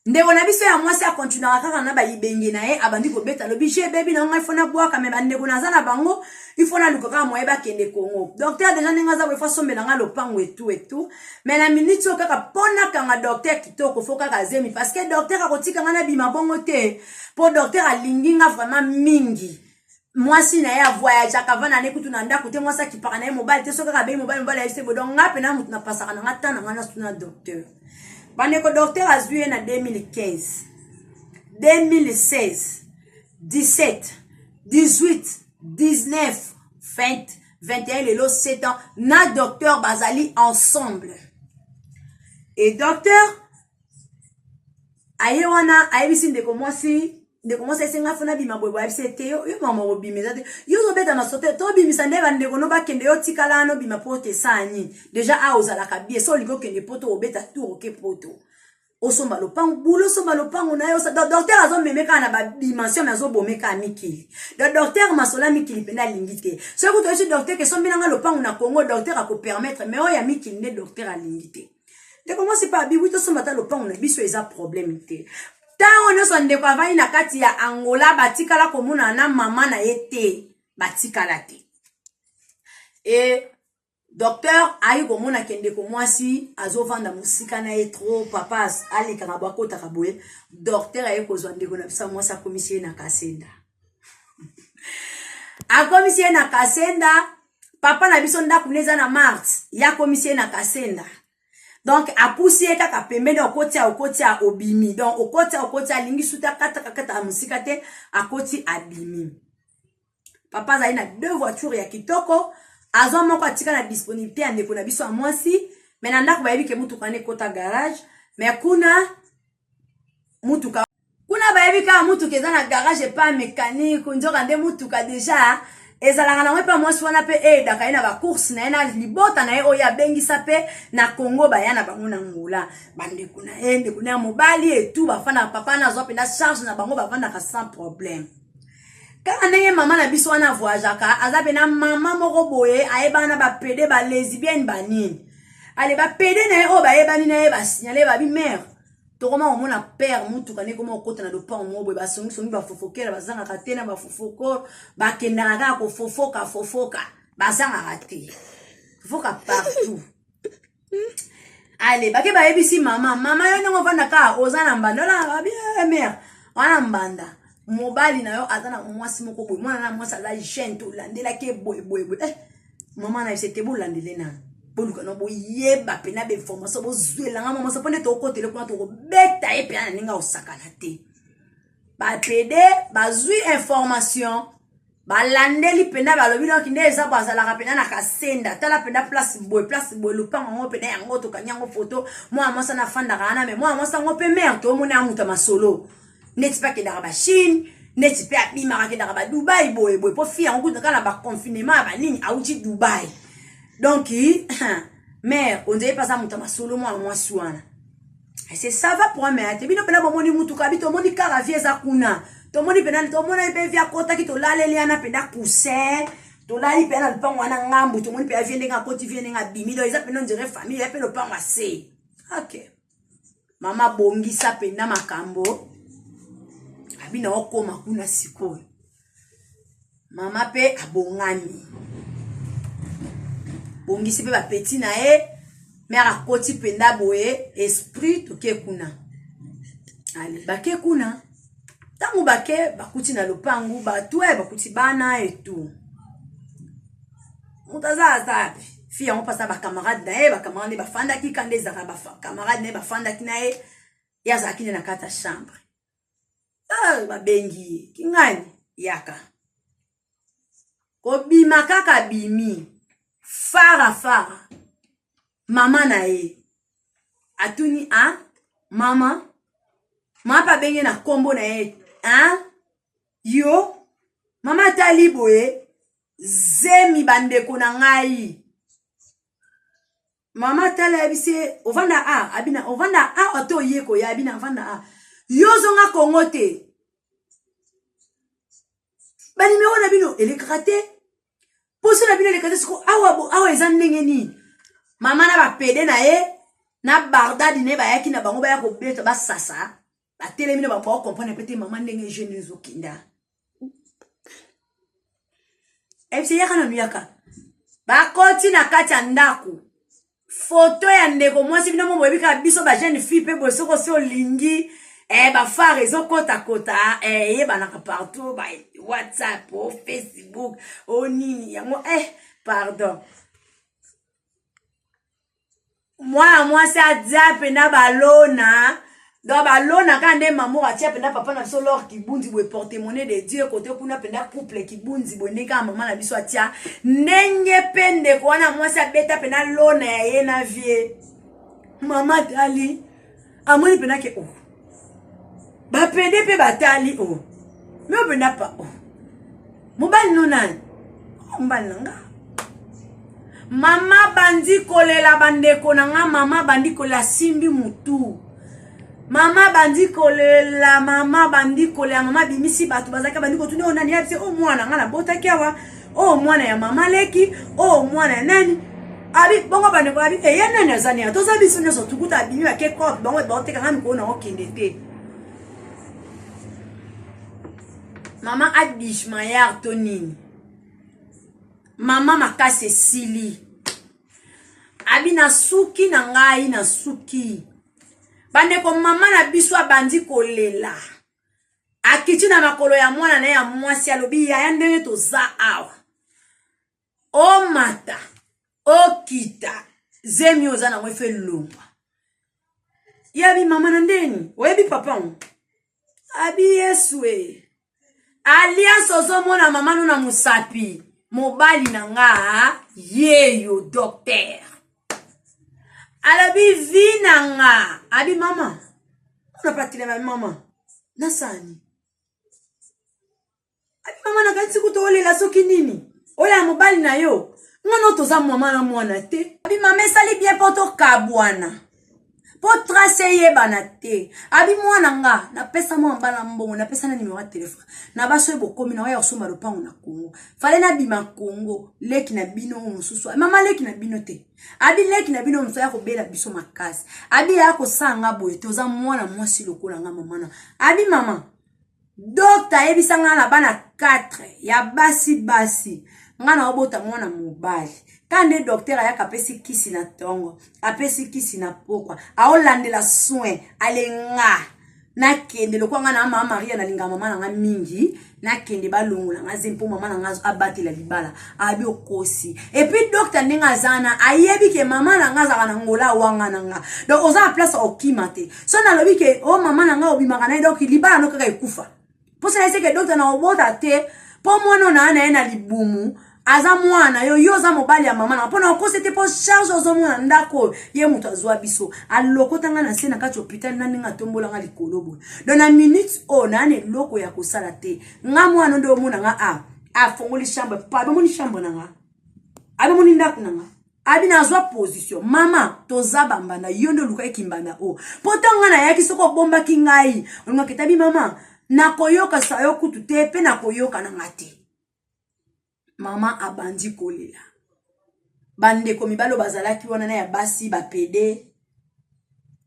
ndeko na biso ya mwasi akontinuaka kaka na bayibenge na ye. Abandi kobeta, alobi: "Je ebebi na ngai, faut nabwaka, mais bandeko naza na bango, il faut naluka kaka moye bakende Kongo. Docteur déjà ndenge aza boye, faut asombela nga lopango etu etu. Mais na miniti oyo kaka mpo nakanga docteur kitoko, faut kaka azemi, parce que docteur akotika nga nabima bongo te, mpo docteur alingi nga vraiment mingi." Mwasi na ye avoyageaka, avanda na ye kutu na ndako te. Mwasi akipaka na ye mobali te. Soki kaka abeyi mobali, mobali ayebi se boye. Donc nga mpena motu napasaka na nga ta na nga nasuna docteur. Bandeko, docteur azwi ye na 2015, 2016, 17, 18, 19, 20, 21, lelo 7 ans na docteur bazali ensemble. Et docteur aye wana, ayebisi ndeko mwasi. Ndeko mwasi asenga faut nabima boye boye. Ayebisi ete yo mama, kobima eza te. Yo ozobeta maso te, tobimisa nde bandeko no bakende, yo tikala wana, obima po te esala nini? Déjà awa ozalaka bien. So olingi okende poto, obeta tour, oke poto, osomba lopango bulu, osomba lopango na yo. Docteur azomeme kaka na badimension, mais azobome kaka mikili. Donc docteur masolo ya mikili mpenza alingi te. Soki kutu oyesi docteur ke sombi nanga lopango na Congo, docteur akopermettre, mais oyo ya mikili nde docteur alingi te. Ndeko mwasi mpe abiwi: "Tosomba ata lopango na biso, eza problème te." Ntango nyonso ndeko avandi na kati ya Angola, batikala komonana na mama na ye te, batikala te. E docteur ayi komona ke ndeko mwasi azovanda mosika na ye trop. Papa alekaka bo, akotaka boye. Docteur aye kozwa ndeko na biso mwasi, akomisi ye na Kasenda, akomisi ye na Kasenda. Papa na biso, ndako ne eza na Marte, ye akomisi ye na Kasenda. Donc apusi ye kaka pembeni, okotia, okotia, obimi. Donc okotia, okotia, alingi suti, akataka kata mosika te, akoti, abimi. Papa azali na deux voiture ya kitoko, azwa moko, atika na disponibilité ya ndeko na biso ya mwasi. Mais na ndako bayebi ke mutuka wana ekota garage, mais kuna mutuka kuna bayebi kaka mutuka eza na garage epa mécanique. Nzoka nde mutuka déjà ezalaka nango epa mwasi wana, mpe eyedaka ye na bacourse na ye na libota na ye oyo abengisa mpe na Congo. Baya na bango na Ngola, bandeko na ye, ndeko na ya mobali etu, bafandaka. Papa na azwa mpenza charge na bango, bafandaka sans problème. Kaka ndenge mama na biso wana avoyageaka, aza mpe na mama moko boye ayebana na bapédé, balesbienne, banini. Ale bapédé na ye oyo bayebani na ye, basignale babi: "Mare, tokoma komona père mutuka nde koma kokota na lopango moko boye." Basongisongi, bafofokela bazangaka te na bafofoko, bakendaka kaka kofofoka fofoka, bazangaka te, fofoka partout. Ale bake, bayebisi mama: "Mama, yo ndenge ovanda kaka, oza na mbanda ola babi mare wana mbanda, mobali na yo aza na mwasi moko boye, mwana na mwasi aza jeune, tolandelaki ye boye boye boye." Mama na biso ete: "Bolandele nanu, Boluka na boyeba mpena bainformation, bozwelanga mwa mwasi mpo nde tokotele kuna, tokobeta ye mpena na ndenge akosakana te. Bapede bazwi information, balandeli mpena, balobi noki nde eza bazalaka mpena na Kasenda. Tala mpena place boye, place boye, lopango yango mpena yango, tokangi yango foto. Mwana mwasi wana afandaka wana, me mwana mwasi yango mpe mare toomona ya moto ya masolo, neti mpe akendaka baChine, neti mpe abimaka, akendaka baDubai boye boye, mpo fi yango kutu kaka na baconfinement ya banini awuti Dubai. Donc mare onzeye mpe aza moto ya masolo, mwana mwasi wana. C'est ça va pour mare te. Bino mpena bomoni mutuka bi, tomoni kaka vie eza kuna, tomoni mpena, tomoni mpe vie akotaki, tolaleli wana mpena coussin, tolali mpe na lopango wana ngambu, tomoni mpe vie ndenge akoti, vie ndenge abimi. Donc eza mpena ondire famille ya mpe lopango ase. Ok, mama bongisa mpena makambo abina okoma kuna sikoyo. Mama mpe abongami, bongisi mpe bapeti na ye. Mare akoti mpenza boye esprit, toke kuna. Ale bake kuna, ntango bake bakuti na lopangu bato e bakuti bana etu, moto aza aza api fi yango mpasa bacamarade na ye, bacamarade nde bafandaki ka nde ezalaka bacamarade na ye bafandaki na ye, ye azalaki nde na kati ya chambre. Ah, babengi ye kingani, yaka kobima kaka, bimi fara fara. Mama na ye atuni a mama, mama mpe abenge na nkombo na ye a yo. Mama atali boye, zemi. Bandeko na ngai, mama tala, ayebisi ye: "Ovanda a abina, ovanda a ate oye koya abina, avanda a yo ozonga Kongo te, banimero na bino elekaka te, poso na bino eleka te. Siko awa awa eza ndenge nini?" Mama na bapede na ye na bardadi na ye bayaki na bango, baya kobeta, basasa, batelemi na bango, baocomprendre pe te mama ndenge jeune ezokenda. Ebisi yaka nanu, yaka. Bakoti na kati ya ndako, foto ya ndeko mwasi. Bino mo boyebi kaka biso bajeune fille mpe boye, soki osi olingi bafare ezokotakota, eyebanaka partout, ba WhatsApp o Facebook o nini yango. Pardon, mwana mwasi adia mpena balona. Donc balona kaka nde mamor atia mpena papa na biso Lor Kibunzi boye, porte-monnaie de Dieu kote kuna mpena couple Kibunzi boye, ndenge kaka mama na biso atia, ndenge mpe ndeko wana mwasi abeta mpena lona ya ye na vie. Mama tali, amoni mpena ke o oh, bapede mpe batali o oh. Me openda pa o oh. Mobali no nani? Oh, mobali na nga. Mama bandi kolela. Bandeko na nga, mama bandi kolela, simbi mutu, mama bandi kolela, mama bandi kolela. Mama abimisi bato bazalaki, bandi kotuni: "Oyo nani?" Yabisi: "O mwana nga nabotaki awa, oyo mwana ya mama leki, oyo mwana ya nani." Abi bongo bandeko, abi eye nani aza nini, toza biso nyonso tukuta. Abimi, bake cope, bango baoteka nga mikolo na okende te. Mama adishmayar to nini, mama makasi esili. Abi nasuki na ngai, nasuki. Bandeko, mama na biso abandi kolela, akiti na makolo ya mwana na ye ya mwasi, alobi: "Yaya, ndenge toza awa, omata okita, zemi oza nango efe elongwa." Yabi: "Mama, na ndeni oyebi papa ngo?" Abi: "Yesu e, alliance ozomona mama no na mosapi, mobali na nga yeyo docteur." Alobi: "Vi na nga." Abi: "Mama, ona patelema mama nasani." Abi: "Mama, nakanisi kuta olela soki nini, oyo ya mobali na yo, ngano toza mama na mwana te." Abi: "Mama, esali bien mpo tokabwana, mpo trace eyebana te." Abi: "Mwana nga, napesa mwa mbala mbongo, napesa na nimero ya telefone na baso oyo bokomi na oya kosomba lopango na Kongo. Fale nabima Kongo, leki na bino mosusu, mama, leki na bino te." Abi: "Leki na bino mosusu aya kobela biso makasi." Abi: "Aya kosala nga boye te, oza mwana mwasi lokola nga mama na." Abi: "Mama, docteur ayebisa nga na bana 4 ya basi basi, nga na obota mwana mobali. Ka nde docteur ayaka, apesi kisi na ntongo, apesi kisi na pokwa, aolandela soin alenga. Nakende lokola nga na mama Maria, nalinga mama na nga mingi, nakende balongola nga zemi mpo mama na nga abatela libala. Abi okosi. Et puis docteur ndenge aza na ayebi ke mama na nga azalaka na ngola awanga na nga, donc oza na place okima te. So nalobi ke o mama na nga obimaka na ye, donc libala no kaka ekufa. Mposa ese ke docteur na obota te, mpo mwana oyo naa na ye na libumu aza mwana yo, yo oza mobali ya mama na mpo na okosi te, mpo charge ozomona ndako oyo ye moto azwa biso, alokota nga na se na kati ya hôpital na ndenge atombola nga likolo boye. Donc na minute oyo naa na eloko ya kosala te. Nga mwana nde omona nga a afongoli chambre pa, abomoni chambre na nga, abomoni ndako na nga, abi nazwa position. Mama, toza bambanda, yo nde olukaki kimbanda oyo, mpo ntango ngai nayaki, soki obombaki ngai olingaka etabi. Mama, nakoyoka sa yo kutu te, mpe nakoyoka na nga te. Mama abandi kolela. Bandeko mibali oyo bazalaki wana na ya basi bapede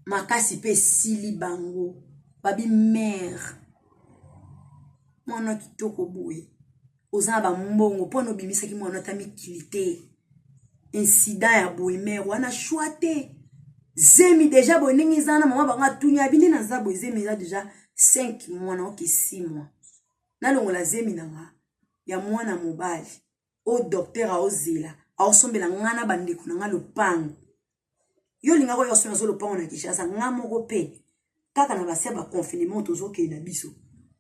makasi mpe esili bango. Babi mare, mwana kitoko boye, oza na bambongo mpo na obimisaki mwana ata mikili te, incident ya boye, mare wana shwa te, zemi deja boye ndenge eza na. Mama bango atuni, abi nde naza boye, zemi eza deja 5 mois, na oke 6 mois, nalongola zemi na nga ya mwana mobali oyo docteur aozela aosombela nga na bandeko na nga lopango. Yo olingaka oyo osomba zo lopango na Kinshasa, nga moko mpe kaka na basia baconfinement tozokende na biso,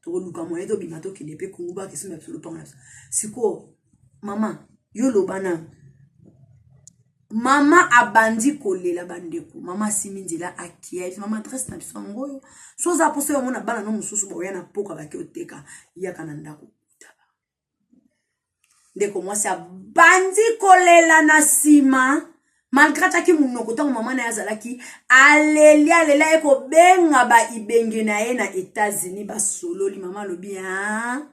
tokoluka moyen tobima, tokende mpe Kongo, bakesomba biso lopango na biso. Sikoyo mama, yo loba nanu. Mama abandi kolela. Bandeko, mama asimi nzela, akia mama adresse na biso yango oyo. So oza mposa oyo omona bana no mosusu baoya na poka, bake oteka, yaka na ndako. Ndeko mwasi abandi kolela na nsima, malgré atiaki monoko ntango mama na ye azalaki. Aleli, alela, ye kobenga baibenge na ye na États-Unis, basololi. Mama alobi a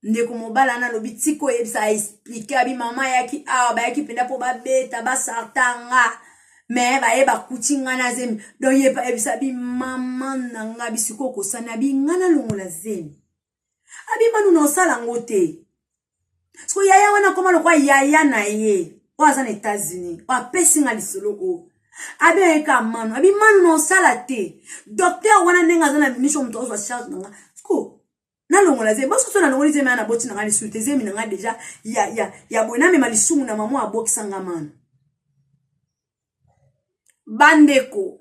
ndeko mobali wana, alobi tika oyebisa, aexpliquer, abi mama ayaki awa, bayaki mpenza mpo babeta basartanga, me baye bakuti nga na zemi. Donc ye ayebisa abi mama na nga bisiko okosani, abi nga nalongola zemi, abi manu na osala yango te. Siko yaya wana akoma lokwa yaya na ye oyo aza na États-Unis, oyo apesi nga lisolo oyo, abi ayeka manu, abi manu na osala te. Docteur wana ndenge aza na minisho, moto azwa charge na nga, siko nalongola zemi bososo, nalongoli zemi wana, naboti na nga lisusu te. Zemi na nga deja ya boye, namema lisumu na mama abokisa manu. Bandeko,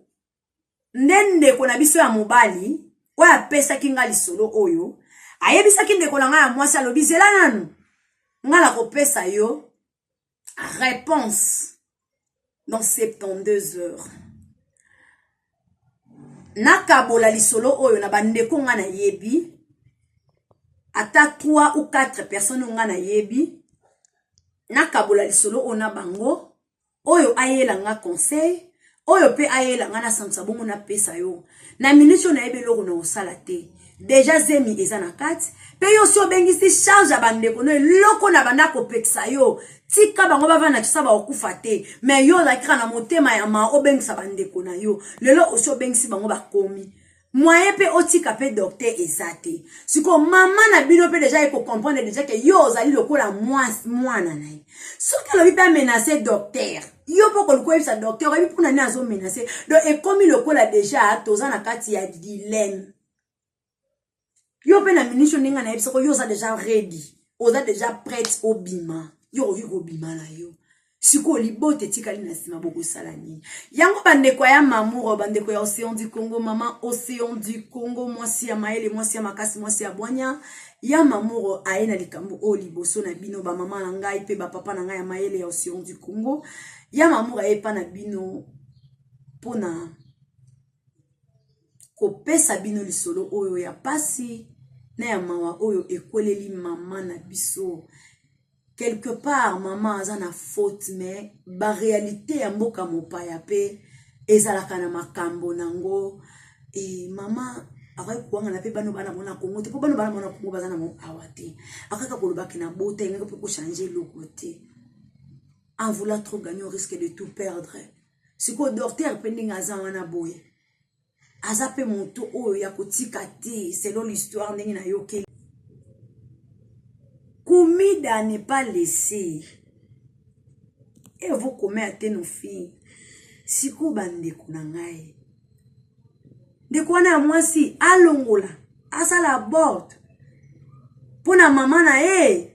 nde ndeko na biso ya mobali oyo apesaki nga lisolo oyo ayebisaki ndeko na ngai ya mwasi, alobi zela nanu, ngai nakopesa yo réponse dans 72 heures. Nakabola lisolo oyo na bandeko nga nayebi, ata 3 ou 4 personnes oyo nga nayebi, nakabola lisolo oyo na bango, oyo ayela nga conseil, oyo mpe ayela nga nasangisa bongo napesa yo. Na minute oyo nayebi eloko na kosala te. Deja zemi eza na kati, mpe yo si obengisi charge ya bandeko no. Eloko na banda kopekisa yo, tika bango bavanda kisa, bakokufa te. Me yo ozalaki kaka na motema ya ma obengisa bandeko na yo. Lelo osi obengisi bango, bakomi moyen mpe otika mpe docteur eza te. Sikoyo mama na bino mpe deja ekocomprendre deja ke yo ozali lokola mwana na ye. Soki alobi mpe amenace docteur, yo mpo koluka oyebisa docteur, oyebi mpona nini azomenace. Donc ekomi lokola deja toza na kati ya dilemme. Yo mpe na minisio ndenge nayebisako, yo oza deja ready, oza deja prête obima, yo okoki kobima na yo. Sikoyo libota etikali na nsima, bokosala nini? Yango bandeko ya Mamour, bandeko ya Océan du Congo, mama Océan du Congo, mwasi ya mayele, mwasi ya makasi, mwasi ya bwanya ya Mamour, aye na likambo oyo liboso na bino, bamama na ngai mpe bapapa na ngai ya mayele ya Océan du Congo. Ya Mamour aye epa na bino mpona kopesa bino lisolo oyo ya pasi na ya mawa oyo ekweleli mama na biso. Quelque part mama aza na faute, mais baréalité ya mboka mopaya mpe ezalaka na makambo nango. E mama akoki kowangana mpe bano bana mona Kongo te, mpo bano bana mona Kongo baza nango awa te. Akaka kolobaki na bota engaki mpe kochange eloko te. En voulant trop gagner, on risque de tout perdre. Sikoyo docteur mpe ndenge aza wana boye, aza mpe moto oyo ya kotika te. Selon l'histoire ndenge nayokeli, kumida ne pas laisser evokome ate nos filles. Sikoyo bandeko na ngai, Ndeko wana ya mwasi alongola, asala abort mpo na mama na ye,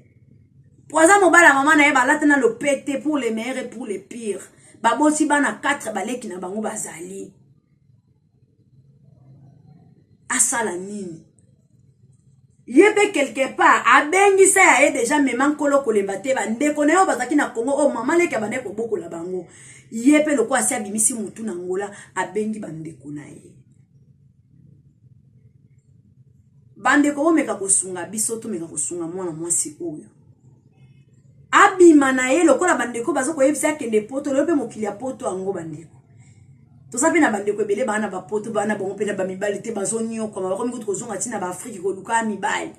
po aza mobali ya mama na ye, balata na lopete pour le meilleur et pour le pire. Baboti bana 4, baleki na bango bazali. Asala nini? Ye mpe quelque part abengisa ya ye deja mema nkolo kolemba te. Bandeko na ye oyo bazalaki na Kongo, oyo mama leki abandaki kobokola bango, ye mpe lokola asi abimisi mutu na Angola, abengi bandeko na ye. Bandeko, bomeka kosunga biso, tomeka kosunga mwana mwasi oyo abima na ye. Lokola bandeko baza koyebisa akende Poto lelo, mpe mokili ya Poto yango, bandeko, toza mpe na bandeko ebele baa na bapoto, baa na bango mpe na bamibali te, bazoniokwama, bakomi kutu kozonga ntina baAfrike koluka mibali.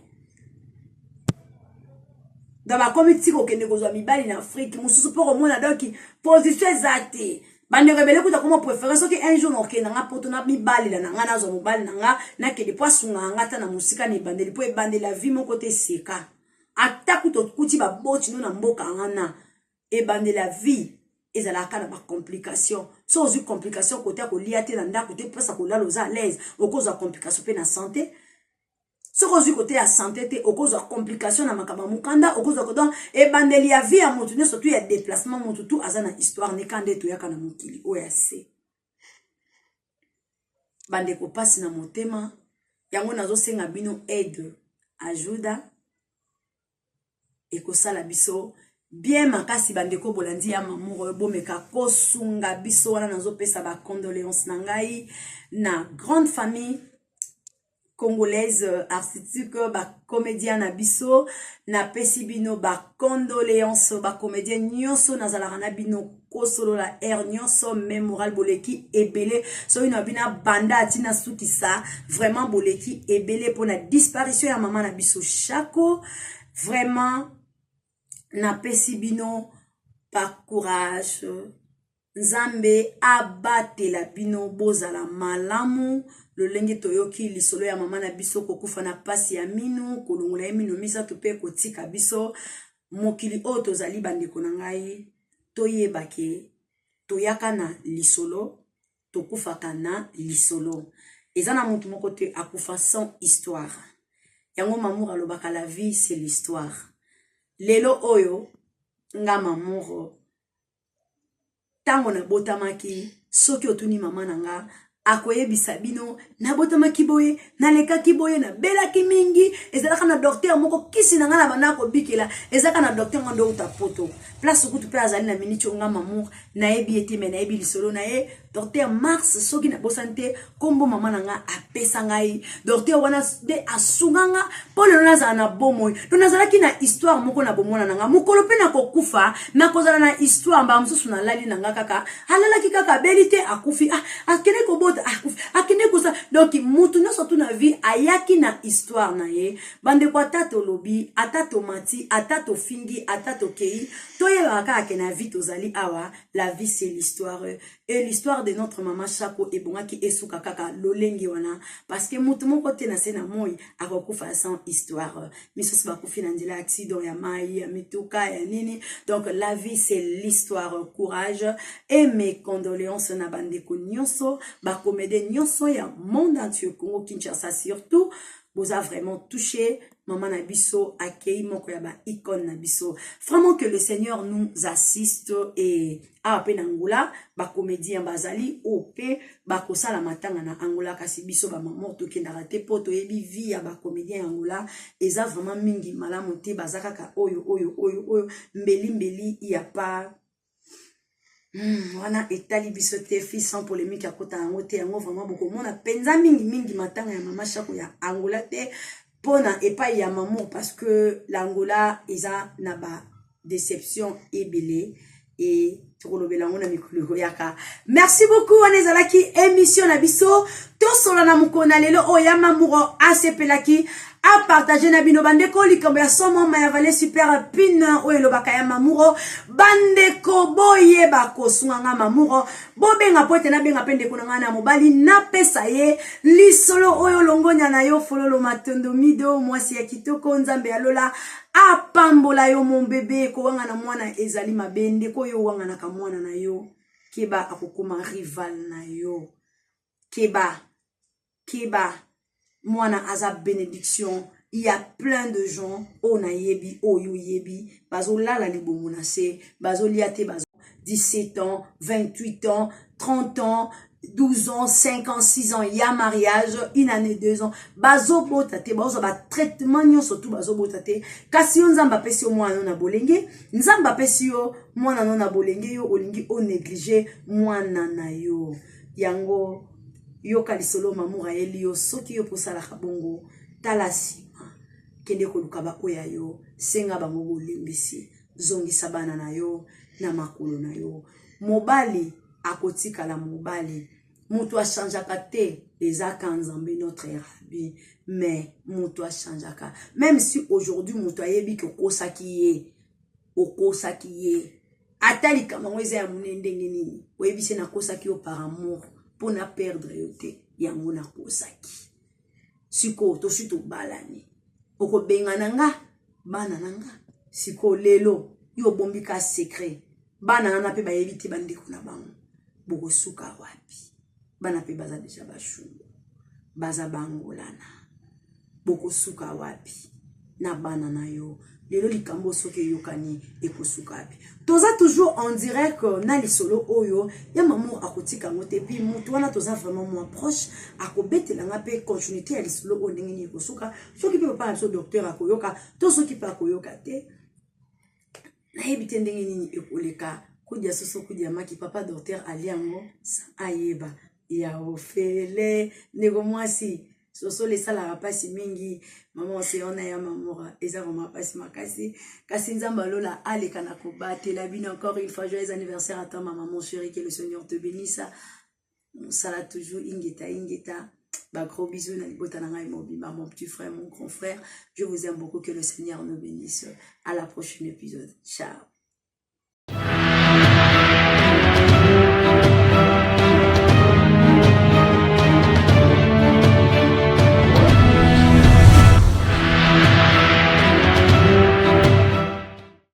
Donc bakomi ti kokende kozwa mibali na Afrike mosusu mpo komona. Donc position eza te. Bandeko ebele kuta koma préféré soki un jour nakokende nga Poto na mibalela na nga, nazwa mobali na nga, nakende mpo asungaka nga ata na mosika na ebandeli, mpo ebandeli ya vie moko te eseka. Ata kuta okuti baboti no na mboka wana, ebandeli ya vie ezalaka na bacomplication. So ozwi complication kote ya kolia te, na ndako te, mpesa kolala oza à l'aise, okozwa complication mpe na santé. Soki ozwi kote ya santé te, okozwa complication na makambo ya mokanda, okozwa. Donc ebandeli ya vie ya motu nyonso tu ya déplacement, motu tu aza na histoire neka nde toyaka na mokili oyo ya se. Bandeko, mpasi na motema yango nazosenga bino aide, ajuda ekosala biso bien makasi. Bandeko, bolandi ya mamour oyo, bomeka kosunga biso. Wana nazopesa bacondoléance na ngai na grande famille congolaise artistique, bacomédien na biso. Napesi bino bacondoléance, bacomédien nyonso nazalaka na bino kosolola aire nyonso, même moral. Boleki ebele. Soki na bino banda atina sukisa, vraiment boleki ebele mpona disparition ya mama na biso Chako. Vraiment napesi bino bacourage, Nzambe abatela bino, bozala malamu. Lolenge toyoki lisolo ya mama na biso kokufa na pasi ya minu, kolongola ye mino misato mpe kotika biso mokili oyo tozali, bandeko na ngai, toyeba ke toyaka na lisolo, tokufaka na lisolo. Eza na motu moko te akufa sans histoire. Yango Mamour alobaka: "La vie, c'est l'histoire." Lelo oyo nga Mamour, ntango nabotamaki, soki otuni mama na nga, akoyebisa bino nabotamaki boye, nalekaki boye, nabelaki mingi. Ezalaka na docteur moko, kisi na ngai na banda kobikela ezalaka na docteur ngo nde outa Poto. Place kutu mpe azali na miniti oyo, nga Mamour nayebi ye te, me nayebi lisolo na ye, docteur Mars, soki nabosani te nkombo mama na nga apesa ngai. Docteur wana nde asunga nga mpo lelo nazala na bomoi. Donc nazalaki na histoire moko na bomwana na nga. Mokolo mpe nakokufa, nakozala na histoire. Mbala mosusu nalali na nga kaka, alalaki kaka, abeli te, akufi. Ah, akende kobota, akufi, akende kosa. Donc mutu nyonso tu na vie ayaki na histoire na ye. Bandeko, ata tolobi, ata tomati, ata tofingi, ata tokei, toyebaka kaka ke na vie tozali awa, la vie, c'est l'histoire. Et l'histoire de notre maman Chako ebongaki esuka kaka lolenge wana, parce que mutu moko te na se na moi akokufa sans histoire. Misusu bakufi na nzela ya accident ya mai, ya mituka, ya nini. Donc la vie, c'est l'histoire. Courage et mes condoléances na bandeko nyonso, bacomédien nyonso ya monde entier, Congo Kinshasa surtout. Boza vraiment touché. Mama na biso akei, moko ya baicône na biso. Vraiment, que le Seigneur nous assiste. Et awa mpe na Angola, bacomédien bazali oyo mpe bakosala matanga na Angola, kasi biso bamamor tokendaka te, mpo toyebi vie ya bacomédien ya Angola eza vraiment mingi malamu te. Baza kaka oyo oyo oyo oyo mbeli mbeli ya pa wana etali biso te. Fi sans polémique, akota yango te. Yango vraiment bokomona mpenza mingimingi matanga ya mama Chako ya Angola te mpona epai ya Mamour, parce que l'Angola eza na ba déception ebele e tokolobela yango na mikolo ekoyaka. Merci beaucoup. Wana ezalaki émission na biso tosola na mokolo na lelo oyo ya Mamour asepelaki apartage na bino. Bandeko, likambo ya somo ya vale super pine oyo elobaka ya Mamuro. Bandeko, boyeba kosunga nga Mamuro, bobenga po ete nabenga mpe ndeko na ngai na mobali, napesa ye lisolo oyo. Longonya na yo, Fololo Matondo Mido, mwasi ya kitoko. Nzambe ya lola apambola yo. Mon bébé, kowanga na mwana ezali mabe. Ndeko oyo owanganaka mwana na yo, keba, akokoma rival na yo. Keba. Keba, mwana aza benediction. Il y a plein de gens oyo nayebi, oyo oyebi, bazolala libumu na se, bazolia te, bazo 17 ans, 28 ans, 30 ans, 12 ans, 5 ans, 6 ans, ya mariage, une année, 2 ans, bazobota te, bazozwa batraitement nyonso tu, bazobota te. Kasi yo, Nzambe apesi yo mwana na bolenge, Nzambe apesi yo mwana no na bolenge, yo olingi onéglige mwana na yo. Yango yoka lisolo Mamour ayeli yo. Soki yo mposalaka bongo, tala nsima, kende koluka baoyo ya yo, senga bango bolimbisi, zongisa bana na yo na makolo na yo. Mobali akotikala mobali, moto achangeaka te, eza ka Nzambe, notre rabbi. Mais moto achangeaka, même si aujourd'hui moto ayebi ke okosaki ye, okosaki ye, ata likambo yango eza ya monene ndenge nini, oyebi se nakosaki yo par amour mpo na perdre yo te, yango nakosaki. Sikoyo tosi tobalani, okobengana nga, bana na nga. Sikoyo lelo yo obombi ka secret, bana wana mpe bayebi te bandeko na bango, bokosuka wapi? Bana mpe baza deja bashungu, baza bangolana, bokosuka wapi na bana na yo? Lelo likambo soki eyokani, ekosuka wapi? Toza toujours en direct na lisolo oyo ya Mamour, akotika yango te. Puis motu wana toza vraiment moins proche, akobetelanga mpe continuité ya lisolo oyo, ndenge nini ekosuka, soki mpe papa na biso docteur akoyoka to soki mpe akoyoka te, nayebi te ndenge nini ekoleka. Kudia soso, kudia maki, papa docteur ali yango ayeba ya ofele. Ndeko mwasi, sosolo esalaka mpasi mingi. Mama Oseona ya Mamora, eza vraiment mpasi makasi, kasi Nzambe alola aleka na kobatela bino. Encore une fois, joyeux anniversaire à toi, maman, mon chéri, que le Seigneur te bénisse. Mosala toujours, ingeta ingeta. Ba gros bisous na libota na ngai mobimba, mon petit frère, mon grand frère, je vous aime beaucoup, que le Seigneur nous bénisse. À la prochaine épisode, ciao.